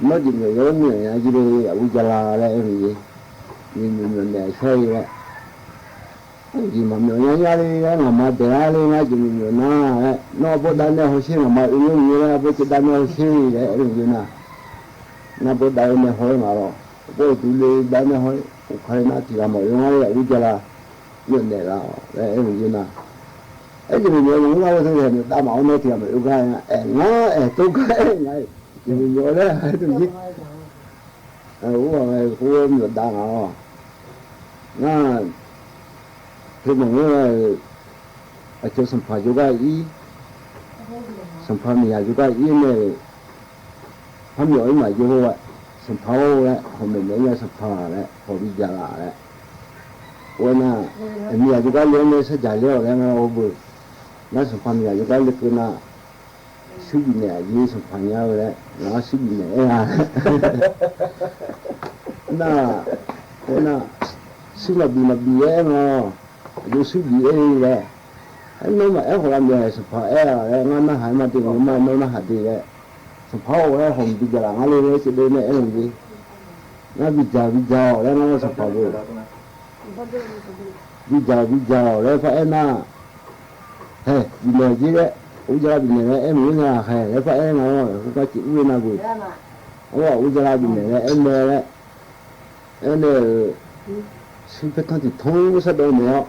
nawr jeq myawf yawr myawf nya jir le, aqbur jala laer aer-eu jeq, jeq myawf myawf naeq shar-ir laer. Jeq maqmyawf nya nya le laer, ngaqma daeqlar le ngar jeq myawf myawf nar laer, nawr arbawr dav nae hawsher ngaqma oe nymr nymr laer arbawr caev dav nae hawsher laer aer-eu jeq nar, nar arbawr dav-eu nae haw-aer ngaq lawq, arbawr uqduq le dav nae haw-aer, uqkar le nar tiq ghaq maqoe ngar le aqbur jala, myawf naeq laf-awq laer aer-eu jeq nar, aer jeq myawf myawf ngar-eu teu laer myawf dav maqawr nae tiq ghaq maqoe gar nar, aer ngar aer tov gar aer nga-iq, jeq myawf myawf laer aer-eu jeq. Ur-aq ngae khoer myawf dav ngaq-awq. Ngar, teu maqngeur-eu, aqcawq sanqpaq jawrgar ir, sanqpaq miqzaq jawrgar ir nae-euq, par myawf-ir maqjawr-aer, sanqpaq-or laer hawq maeqnaeq-aer nya sanqpaq laer hawq bi dzaq laf laer. Or nar, miqzaq jawrgar le-awr nae sardzaq ler-awq laer ngar-awr beu. Nar sanqpaq miqzaq jawrgar lekeuv nar, shuir bifnaeq aqjeq sanqpaq nya-eu laer ngaq-anr shuir bifnaeq aer-a. Nar, or nar, shuir maqbif maqbif-aer aer nga-awq. Aqjeq shuir bif aer-eu laer. Aer nawr maqaer khawf lavmyaeq sanqpaq aer-a laer ngar narhaq-aer ma de, ngeur ma nawr narhaq de laer. Sanqpaq-or laer hawq mq bi dzaq laf ngar le laer caev deuv nae aer-eu jeq. Ngar bi dzaq bi dzaq-awq laer ngar nar sanqpaq beu. Bi dzaq bi dzaq-awq laer par aer nar, hae bifnaeq jir laer, uqdzaq bifnaeq laer aer maqngeur nya hae laer par aer nga-awr, khoergar caev ur-eu nar beu. Ar, uqdzaq bifnaeq laer aer mae laer. Aernae-euq, shuir paertanr tiq tanr sardawv naeq-awr,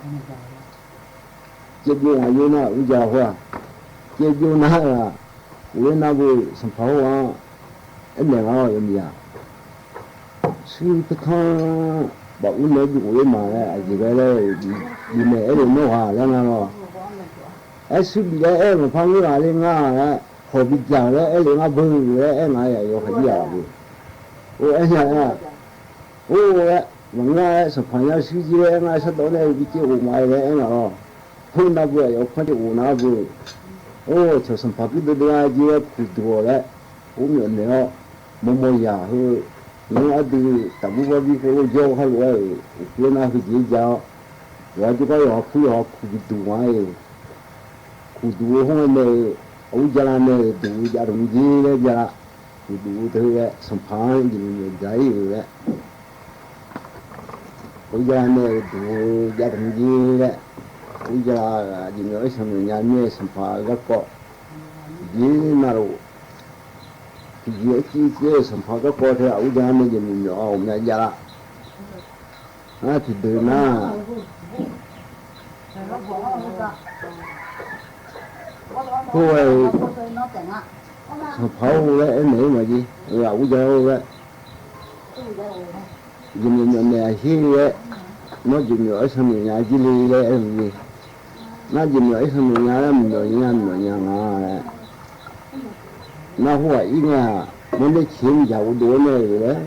caevbyov ngaq yov nar uqdzaq khoer-aq, caevbyov nar-aq, uqler nar beu sanqpaq-or-anr aernaeq nga-awr yawmiq-aq, shuir paertanr baf ur naeq-aer bi ghof-ir ma laer aqjeq ghae laer-euq bifnaeq aer-eu nawr ghaq laer nga lawr. Aer shuir bif laer aer-eu maqpar ngeur ghaq le nga laer, hawq bi dzaq laer aer le ngar beu laer aer nga-a yawkaq jir-aq beu. Or aer nya-a. Or-aer maqngeur-aer sanqpaq nya shuir jir laer aer nga-aer sardawv nae-eu bi caev ghof ma-aer laer aer nga lawr. Khoernav beu aqyawf panr caev ghof nar beu. Or cawq sanqpaq pyur deuv deuv-a jir laer kuqduq-awq laer, or myawf naeq-awr, mawrmawr yaq heu, nymr ardui taqbur bar bi khoerlof jawr-eu khar lof-aer-euq uqkir nar heujeq-aer ja-awr, yawqha jawrgar yawqha kur yawqha kuq bi duq nga-iq. Kuqduq-eu khoerngae nae-euq, aqbur jala nae-euq duq-eu jav dmq jir laer ja-a. Kuqduq-eu teu-aer sanqpaq-anr jeq myawf myawf dzaq-ir-euq laer, aqbur jala nae-euq duq-eu jav dmq jir laer, aqbur jala jeq myawf-aer sanqmyawf nya mir-aer sanqpaq-eu garkawv jeq navluf, tiqjeq-aer civ civ-aer-euq sanqpaq garkawv teu aqbur jala nae jeq myawf myawf-a ghawqmya jav-a. Ngar tiqdeuq nar, khoer-eu sanqpaq-or laer aernaeq-ir maqjir, aqbur jala-or laer, jeq myawf myawf naeq aqher laer, nawr jeq myawf-aer sanqmyawf nya jir le laer aer-eu jeq. Nar jeq myawf-aer sanqmyawf nya laer mqmyawf nya mqmyawf nya nga laer. Nar khoerghaq ir ngae-aq, mawrner ciq-aer miqdzaq ghofdov-aer nae-euq laer,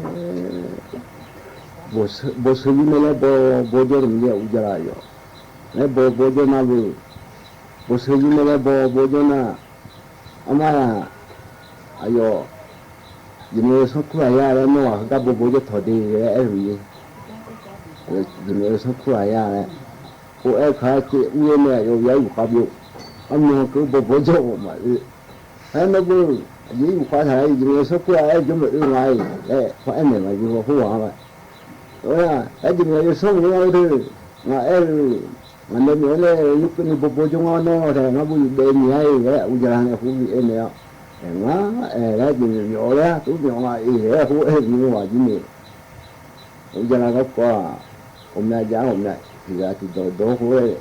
bawqsheu yur nae laer baw baw jawr dmq jir aqbur jala yawf. Laer baw baw jawr nar beu, bawqsheu yur nae laer baw baw jawr nar, armar-aq, aqyawf, jeq myawf-eu sanr kur ghaq ya laer nawr-aq heugar baw baw jawr tawq de laer aer-eu jeq. Jeq myawf-eu sanr kur ghaq ya laer, or aer kar caev ur-aer nae aqyawf yar yufkhav byov, armyan keuv baw baw jawr-awq maqoe. Aer nawr beu, aqjeq yufkhav taq-aer jeq myawf-eu sanr kur ghaq aer jawr maqoe nga-iq laer par aernaeq maqjir-a khoerghaq-a. Aer jeq myawf-eu sanr maqngeur-a teu, ngaq aer-eu, ngaq nae myawf-aer nae yawkeuvni baw baw jawr ngar nawr tae ngar beu yuf daef nya-iq laer aqbur jala nae khoer bi aernaeq-awr, aer ngar aer laer jeq myawf myawf laer tov myawf nga-iq laer khoer aer-eu aqjir nae, aqbur jala garkawv-aq, ghawqmya jav ghawqmya tiq ghaq tiqdawq dawq khoer,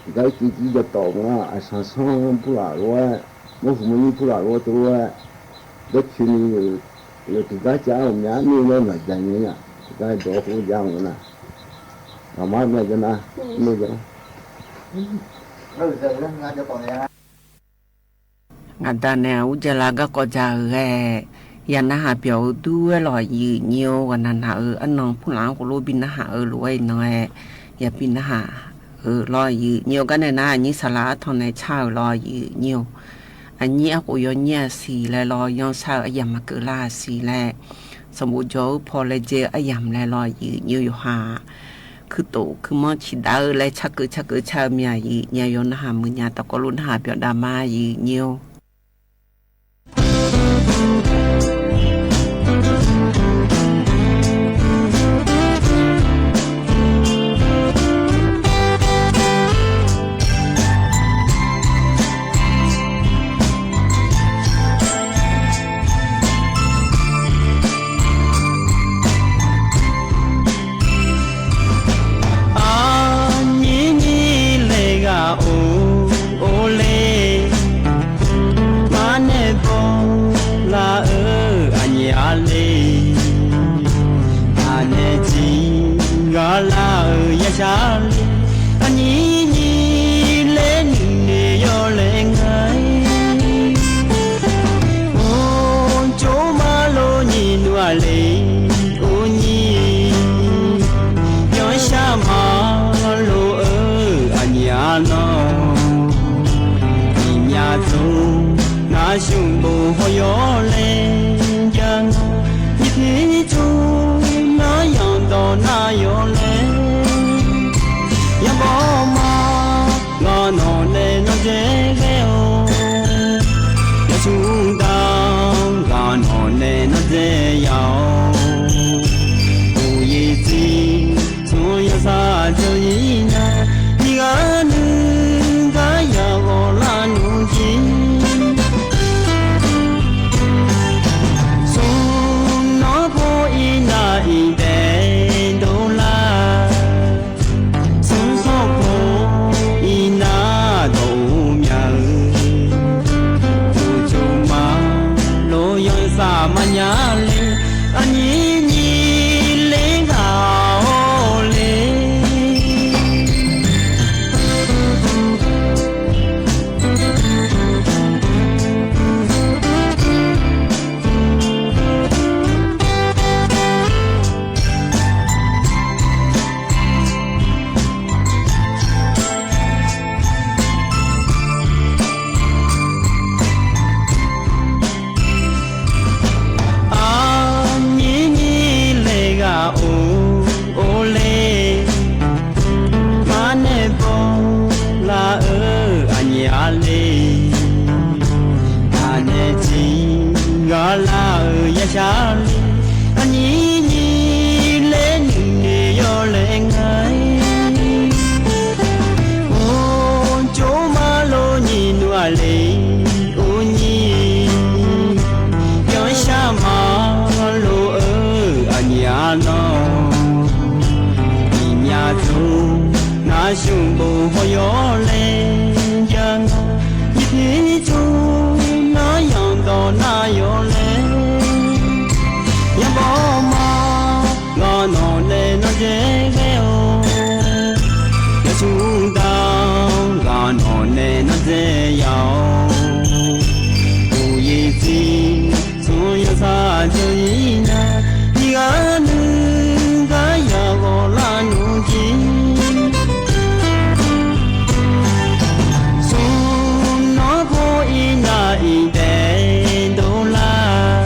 tiqgar ir civ jir jatawf nga aqsanq sanr bur laf lof-aer, mawrhuiq mawrnyir bur laf lof-aer tov-aer, dawrcoeni-euq Yawtiqgar cav-awr mya mir laer maqja nya nar, tiqgar dawq khof ja mq nar, ngaqmar myav ja nar, mir ja. Ngaqda nae aqur jala garkawv ja-euq ghae, ya narhaq byawq-eu dur-aer lawq, yuif nyir-eu ghaqnaq naq-euq arnan purlaf-anr khof lof bi narhaq-eu lof-aer iqnan-aer, yabi narhaq-euq lawq, yuif nyir-eu gar nae nar, aqnyir saqlaq artanq nae car-euq lawq, yuif nyir-eu. Aqnyir arkhof yawnyir-aq siq laer lawq, yanshar-eu aryamq maqkeuv lar-aq siq laer, sanqbof jawq-eu paw laejae-eu aryamq laer lawq, yuif nyir-eu yawqha-aq, kuirtof kuirmanr ciqdav-eu laer carkeuv carkeuv car-eu mir-aq, yuif nyir-a yawr narhaq muiq nya, tafkawv lof narhaq byawq dav ma, yuif nyir-or. Aqnyir nyir laer ghaq or or le, maqnaeq baw lar-eu aqnyir-a le. Aqnaeq tiq ghaq lar-euq yashar le, aqnyir nyir laer nuinoeq yawlaeq nga-ir. Or jov maqlof nyir nmr-aq le, or nyir yanshar maqlof-eu aqnyir-a nawr, iqmyaq tsov nar shmq bof haw yawlaeq ja nga, nyiq tir tsov nar yanqdawq nar yawlaeq, yaqbawr ma ghaq nawq nae nawr dzae ghae-awr, yawshuq da ghaq nawq nae nawr dzae ya-awr, uqyir tsir tsov yawsar dzeur-ir nar, nyiq ghaq nuiv gar ya ghawq lar nmr jir, smq nawr paw iqnav iqdaeq dov lar, smq sanrkhof iqnav dawq-eu mya-eu, uqcuf ma lof yanqsaq maqnya le, aqnyir nyir laer ghaq or le. Aqnyir nyir laer ghaq or or le, maqnaeq baw lar-eu aqnyir-a le. Aqnaeq tiq ghaq lar-euq yashar le, aqnyir nyir laer nuinoeq yawlaeq nga-ir. Or jov maqlof nyir nmr-aq le, or nyir yanshar maqlof-eu aqnyir-a nawr, iqmyaq tsov nar shmq bof haw yawlaeq ja nga, nyiq tir tsov nar yanqdawq nar yawlaeq, yaqbawr ma ghaq nawq nae nawr dzae ghae-awr, yawshuq da ghaq nawq nae nawr dzae ya-awr, uqyir tsir tsov yawsar dzeur-ir nar, nyiq ghaq nuiv gar ya ghawq lar nmr jir, smq nawr paw iqnav iqdaeq dov lar,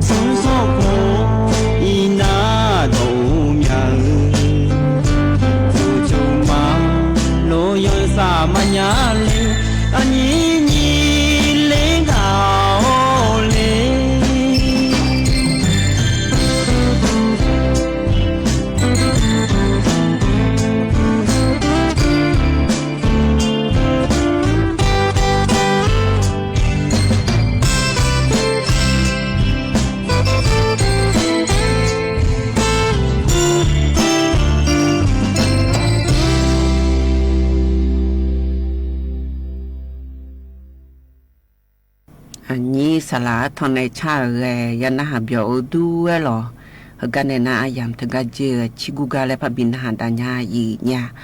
smq sanrkhof iqnav dawq-eu mya-eu, uqcuf ma lof yanqsaq maqnya le, aqnyir nyir laer ghaq or le. Aqnyir saqlaq artanq nae car-euq ghae ya narhaq byawq-eu dur-aer lawq. Heugar nae nar aryamq teugar jir-eu cirgur gar laer parbi narhaq dav nya yiq nya.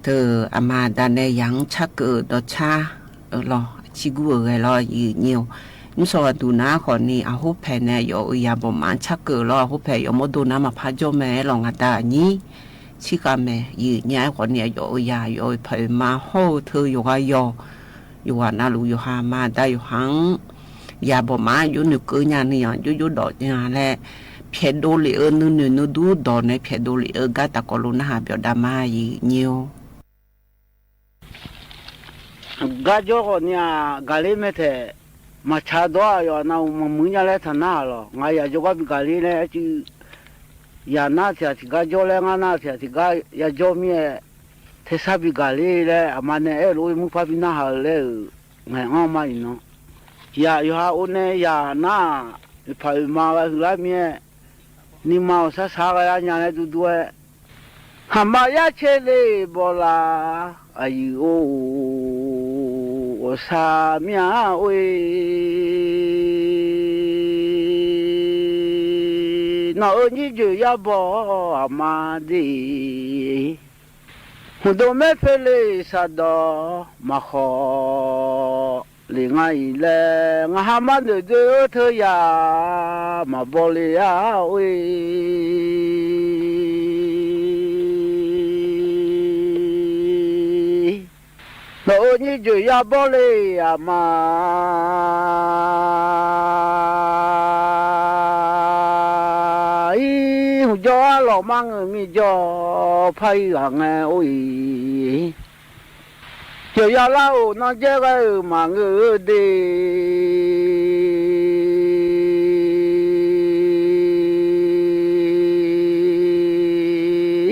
Teu aqma aqda nae yaq-anr carkeuv-euq dawqcar-eu lawq, cirgur-euq ghae lawr yiq nyir-or. Nymrsaw ghaqduq nar khawfni aqhorpaeq nae yawf-euq yaq bawqmaf-anr carkeuv-euq lawr, aqhorpaeq yawf mawrdo nar maqpar jawr mae-aer lawq, ngaq da aqnyir cirkhav mae yiq nya-aer khawfni aqyawf-euq yaq yawf-euq paq-euq ma hawr-eu teu yawqghaq yawq, yawqghaq navluf yawqha aqma aqda yawqha-anr yaq bawqmaf-anr jawr noeqkeuv nya ni-anr jawr jawr dawq nya laer pyaeqdov lef-eu nuinoeq nuidur dawq nae pyaeqdov lef-eu gar tafkawv lof narhaq byawq dav ma yiq nyir-or. Garjawr khawfni-aq gaqler mae taeq, maqtsaq dawr-aq yawf nav-euq maqmuiq nya laer taq nar-aq lawq, ngaq yaq jawrgar bi gaqler laer arcuiv yaq nar tiq ghaq tiq gar jawr laer, ngar nar tiq ghaq tiq gar yajawr mir-aer, tersar bi gaqler laer aqma nae aer-eu lof-aer muirpar bi narhaq-eu laer-euq ngaeq-anr ma iqnan. Tiq ghaq yawqha or nae yaq nar-aq, oeqpaq oeqma gha huiqlar mir-aer, nuima ghawqshar shaq ghae-ar nya laer durdur-aer, haqma yar caer le bawlaf aqyuif-or, ghawqshaq mir-a or-e. Nawq-euq nyir joeq yar baw aqma de, hmqdov maer poe le saqdawq maqkhawf lef nga-iq laer, ngaq ha mar noeq doe-eu teu yaq maqbaw le-ar or-e. Nawq-euq nyir joeq yar bawr le aqma. Ir, hmq jawr-ar lawq mar ngeur mir jawr par-ir ghaq ngae or-iq. Yawqya lar-euq nanrjaer ghae-euq maqngeur-eu de.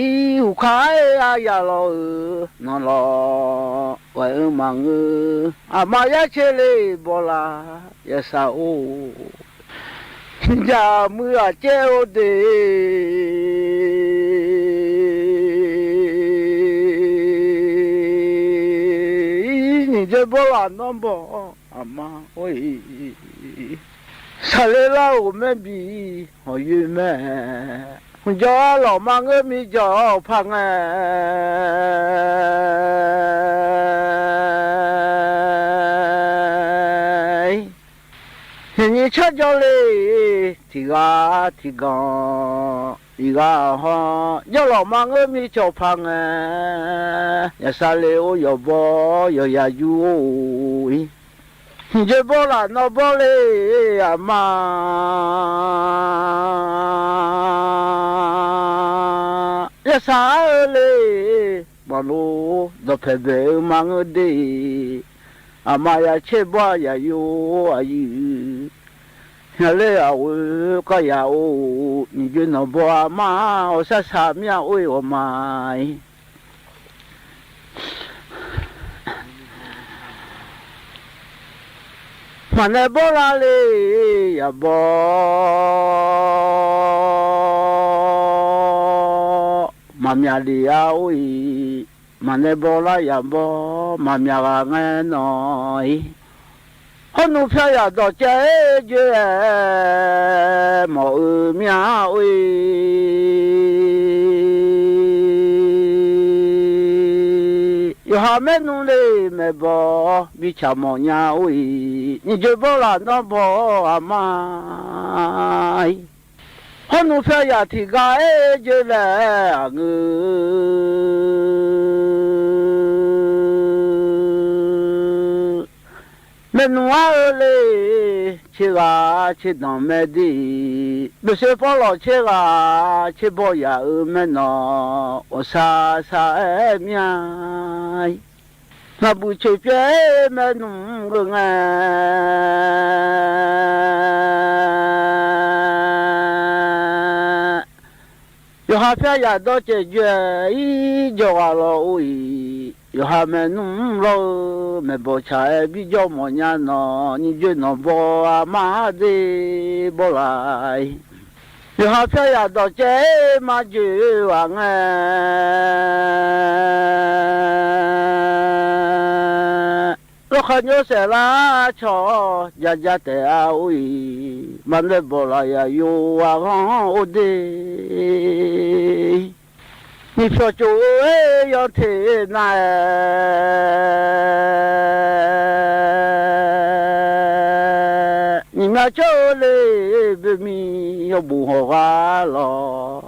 Ir, huqkaq-aer aryaq lawq-euq nanqlawq ghae-eu maqngeur. Aqma yar caer le bawlaf yasaq-or. Jaqmuiq ghaq caer-eu de. Ir, nyiq joe bawrlaf nawr baw aqma or-iq. Saqler lar-euq ghawqmaer bi hawq yoe mae. Hmq jawr-ar lawq mar ngeur mir jawr-awr paq ngae. Nyiq nyiq car jawr le tiq ghaq tiq ganq iq ghaq haw. Jawrlawq mar ngeur mir cawq paq ngae. Yaqsaq le or yawqbaw yawqya jur or-iq. Nyiq joe bawrlaf nawr bawr le aqma. Yasaq-ar-eu le maqlof dawqpaeq baeq-eu mar ngeur de. Aqma ya caer bawr-a yaq yo aqyuif. Hyaler aqghoe kar ya or, nyiq joe nawq baw aqma. Ghawqshaq shaq mir-a or-e ghawqma-ir. Maqnae bawrlar le yaq baw. Maqmyaq lef-a or-iq. Maqnae bawrlar yaq baw. Maqmyaq ghaq ngae nawq-ir. Hawrnmr pyar yaq dawqcaev-aer joe-aer mawf-eu mir-a or-iq. Yawqha maernmr le maeqbawq bi tsaq mawf nya or-iq. Nyiq joe bawrlaf nawr baw aqma-ir. Hawrnmr pyar yaq tiq ghaq-aer joe laer aqngeur. Maernmr ar-eu le, tser ghaq tser danq mae de. Boeqsoe pawrlawq tser ghaq tser baw yaq-euq maernawq ghawqshaq shaq-aer mir-a. Naqbuq coeq pyaev-aer maernmr-anr gheungae. Yawqha pyar yaq dawrcaev joe-aer ir jawrghaq lawq or-iq. Yawqha maernmr lawr-eu maeqbawq tsaq-aer bijawr mawfnya nawq, nyiq joe nawq baw aqma-ar de bawrlaf-ir. Yawqha pyar yaq dawqcaev-aer marjoe-eu ghaq ngae. Yawkhav nymr saef lar cawq-awr, jaja taef-a or-iq, maqnae bawq laf yaq yo-a ghanr or de. Nyiq pyawq cof-eu-aer yanteq nar-aer, nyiq myav cawr-eu le boeqmiq yawbof hawq ghar lawq.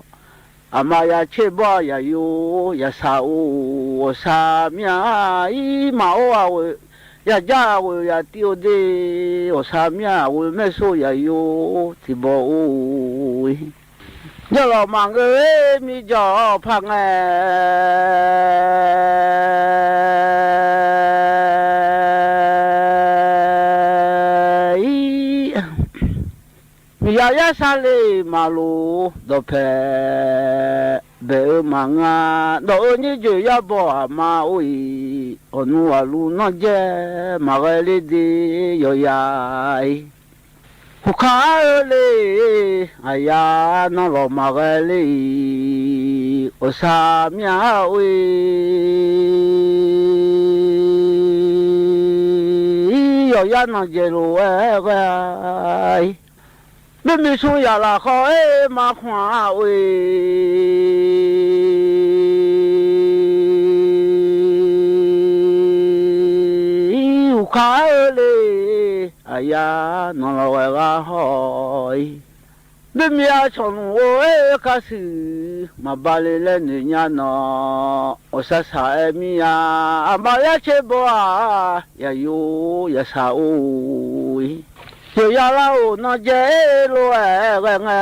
Aqma ya tser bawr-a yaq yo, yaq saq-or, ghawqshaq mir-a ir maqor-a ghoeq, yaq jar-a ghoeq yaq tiv-eu de, ghawqshaq mir-a ghoeq maersor yaq yo, tiqbawq or-e. Jawrlawq maqngeur-aer mirjawq par ngae ir. Miqyaer yar sar le maqloq dawqpae bae-eu maqngeur-a. Dawq-eu nyir joeq yar baw aqma or-iq, ghawqnmr ghaq luf nanr jae maqghae ler de yawqya-ir. Huqkaq-ar-eu le, aqyar nanlawq maqghae ler-iq, ghawqshaq mir-a or-e. Yawqya nanqjaeq lof-aer ghae-a-ir. Boermiq smr yaq lafkhawf-aer maqkhmq-a or-e. Huqkaq-ar-eu le, aqyar nanlawq ghae ghar hawr-ir. Boermiq-a cawq nmq or-aer kasuiq maqba le laer noeq nya nawq, ghawqshaq saq-aer mir-a. Aqma yar tser baw-aq, yaq yo yaq saq or-e. Yawqya lar-or nanqjaeq lof-aer ghae ngae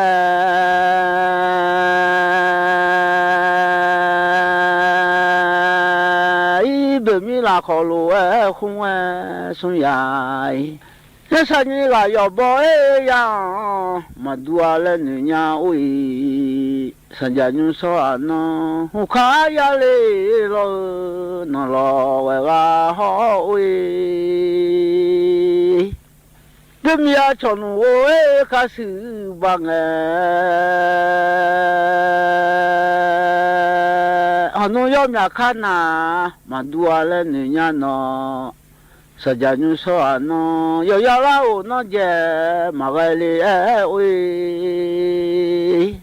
ir, boermiq lafkhawf lof-aer khmr-aer smr yaq-ir. Yarsaq nyir ghaq yawf baw-aer ya-anr maqdur-a laer noeq nya or-iq, sanqjaq nymr shawr-aq nan huqkaq-ar yar le lawr-eu nanlawq ghae ghar hawr or-e. Boermiq-a cawq nmq or-aer kasuiq ba ngae, hawqnmr yawr myaq kar na maqdur-a laer noeq nya nawq, sanqjaq nymr shawr-aq nan yawqya lar-or nanqjaeq maqghae le-aer or-e.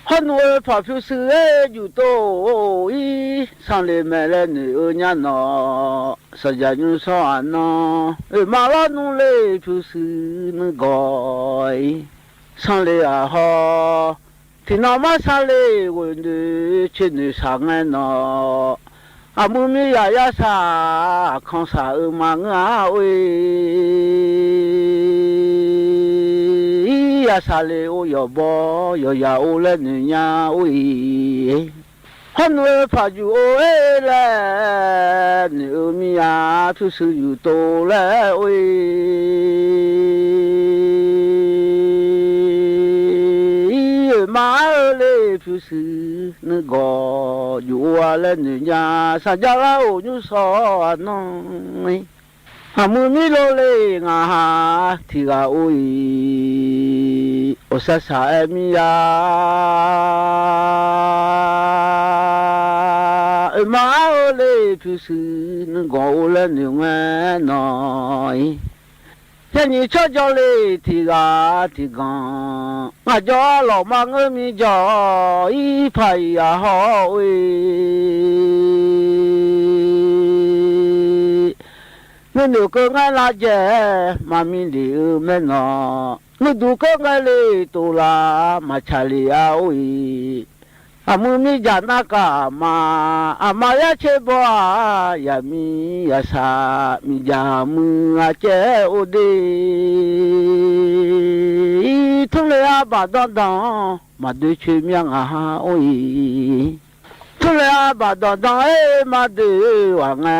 Hawrnmr-eu paq pyurshuir-aer juftov-ir, sanqle mae laer noeq-eu nya nawq, sanqjaq nymr shawr-aq nan oeqma lawrnmr le pyurshuir nuigawq ir, sanqle-aq haw. Tiqnan mar sanqle ghoeq noeq coer noeq shaq ngae nawq, aqmuiq mir yaq yarsaq aqkanq shaq-eu maqngeur-a or-e. Yarsaq le or yawqbaw yawqya or laer noeq nya or-e. Hawrnmr-eu paq juq or-aer laer noeq-eu mir-a, pyurshuir juftov laer or-e. Oeqma-ar-eu le pyurshuir nuigawq juq or-a laer noeq nya, sanqjaq lar-or nymr shawr-aq nan ir, aqmuiq mir lov le ngaq ha tiq ghaq or-iq, ghawqshaq saq-aer mir-a. Oeqma-ar-eu le pyurshuir nuigawq or laer noeq ngae nan ir, yaernyiq tsawrjawr le tiq ghaq tiq ganq, ngaq jawr-ar lawq maqngeur mirjawr ir, paq-iq yaq hawr or-e. Nuinoeq keuv ngaer lavjae-aer maqmir lef-eu maernawq, nuiduq keuv ngaer le tov la maqtsaq lef-a or-iq. Aqmuiq mirjaq narkaf aqma, aqma yar tser baw-aq, yaqmiq yaqsaq miqjaq muiq-a caev or de. Tmr le-a baq danr danq-anr maqdoe coer mir-a ngaq ha or-iq. Tmr le-a baq danq danq-aer maqdoe ghaq ngae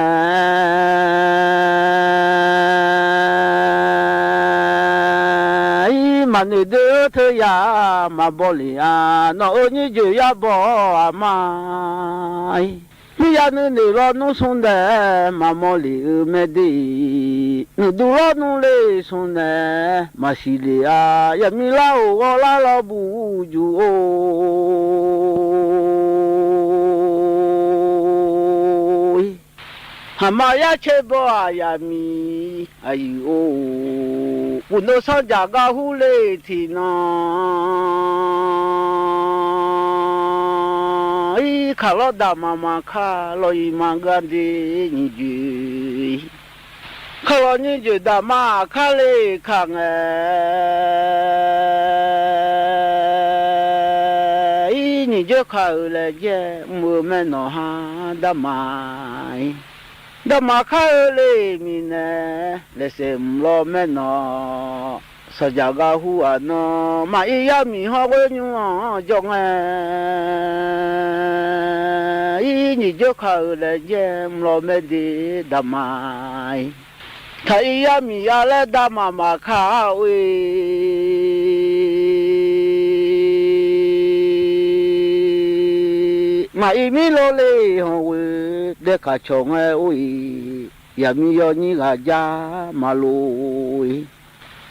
ir, maqnoeq doe-eu teuya maqbaw lef-a. Nawq-euq nyir joeq yar baw aqma ir, mirya nuinoeq lawrnmr smr nae maqmawr lef-eu maerde ir, nuiduq lawrnmr le smr nae maqsiq lef-a. Yaqmiq lar-or ghawrlar lawr buq juq or-e. Haqma yar tser bawr-aq yaqmiq aqyuif or, uqnoeq sanr jaq gar hur le tiqnan, ir kaq lawr daqmaq maqkar lawq iq maqgar de nyiq joeq. Kaq lawq nyiq joeq daqmaq kar le kaq ngae, ir nyiq joeq kaq-euq laejae mr-eu maernawq ha daqmaq-ir. Daqmaq kar-eu le miqnaeq laeqsaef mq lawr maernawq, saqjaq gar hur-aq nan maqir yar miq hawr ghoer nymr-anr jawr ngae, ir nyiq joeq kaq-euq laejae mr lawr maerde daqmaq-ir. Taq ir yar miq yar laer daqmaq maqkar or-ir. Maqir mir lawr le hanq ghoe dae kaq cawq ngae or-ir. Yaqmir yawnyir ghaq jar maqloq-ir.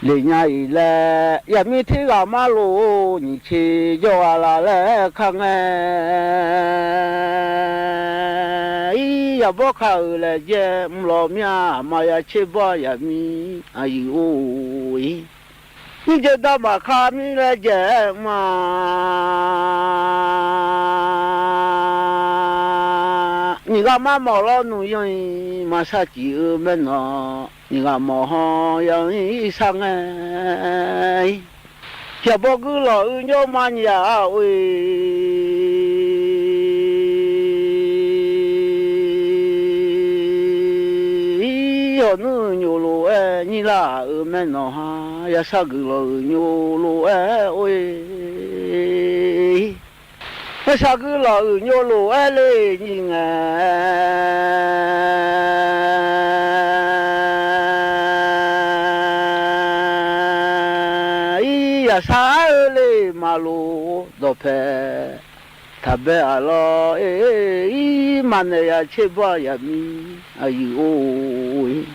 Leqnya-iq laer yaqmir tirghaq marloq-or, nyiq tser jawr ghaq laf laer kar ngae, ir yaqbawr kaq-euq laejae mr lawq mir-a, maqya tser bawr yaqmir aqyuif or-ir. Nymrjeuq daqmaq kar mir laejae mr-a, nyiq ghaq marmawf lawr nuq yanr-ir, maqsar cif-eu maernawq, nyiq ghaq mawf haw yanr-ir sar ngae, yaqbawr guirlawq uir nymr ma nyiq-a or-ir. Hawq nmr-eu nymr lof-aer nyir lar-euq maernawq ha, yasar guiqlanq-euq nymr lof-aer or-ir. Yasar guiqlanq-euq nymr lof-aer le nyir ngae, ir yaqsar-eu le maqloq dawqpae taqbae-aq lawr, ir maqnaeq ya tser bawr yaqmir aqyuif or-ir.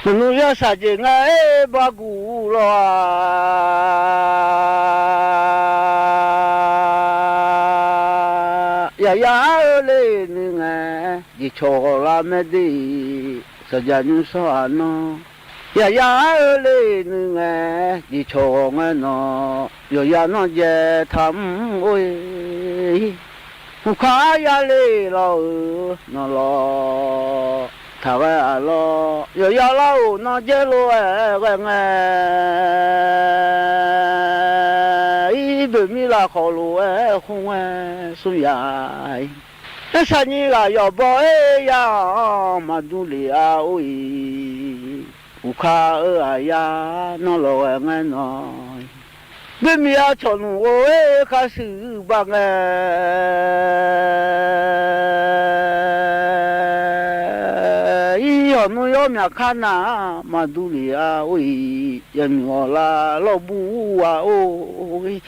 Maqnmr yarsaq jeq ngae, ir barguq lawr-a. Yaqya-eu le nuingae, jeqcawq ghawq lar maerde, saqjaq nymr sawr-aq nan. Yaqya-eu le nuingae, jeqcawq ghawq ngae nan, yawqya nanrjae taq mr or-ir. Uqkar ya le lawr-euq nan lawr, taqghae-aq lawr, yawqya lar-euq nanrjae lof-aer ghae ngae, ir boeqmir lafkhawf lof-aer khoerngae smr ya-ir. Arsaq nyir ghaq yawqbaw-aer ya-anr maqdur lef-a or-ir. Uqkar-eu aqya nanr lawq ghae ngae nan, boeqmir-a cawq nmr or-ir, khar shuif baq ngae, ir hawq nmr yawr myaq kar nar maqdur lef-a or-ir. Yawmuiq awqlar lawrbur-a or-ir.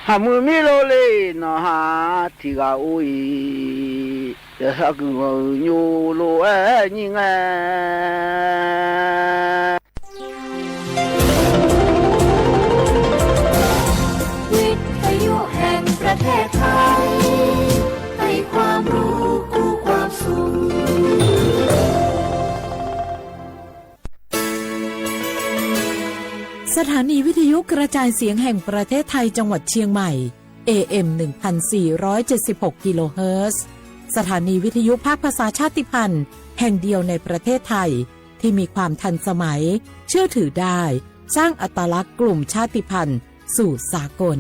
Haqmuiq mir lor le nanq ha tiq ghaq or-ir. Yaqsar guiqlanq-euq nymr lof-aer nyir ngae. วิทยุแห่งประเทศไทย ให้ความรู้คู่ความสุข สถานีวิทยุกระจายเสียงแห่งประเทศไทยจังหวัดเชียงใหม่ เอ เอ็ม หนึ่งพันสี่ร้อยเจ็ดสิบหก กิโลเฮิรตซ์ สถานีวิทยุภาคภาษาชาติพันธุ์แห่งเดียวในประเทศไทย ที่มีความทันสมัย เชื่อถือได้ สร้างอัตลักษณ์กลุ่มชาติพันธุ์สู่สากล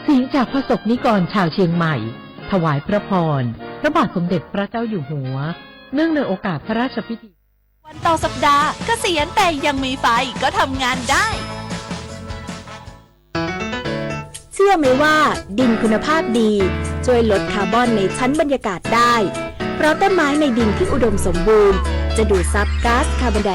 เสียงจากพระสงฆ์นิกรชาวเชียงใหม่ ถวายพระพร พระบาทสมเด็จพระเจ้าอยู่หัว เนื่องในโอกาสพระราชพิธี วันต่อสัปดาห์ เกษียณแต่ยังมีไฟก็ทำงานได้ เชื่อไหมว่าดินคุณภาพดีช่วยลดคาร์บอนในชั้นบรรยากาศได้ เพราะต้นไม้ในดินที่อุดมสมบูรณ์ จะดูดซับก๊าซคาร์บอนได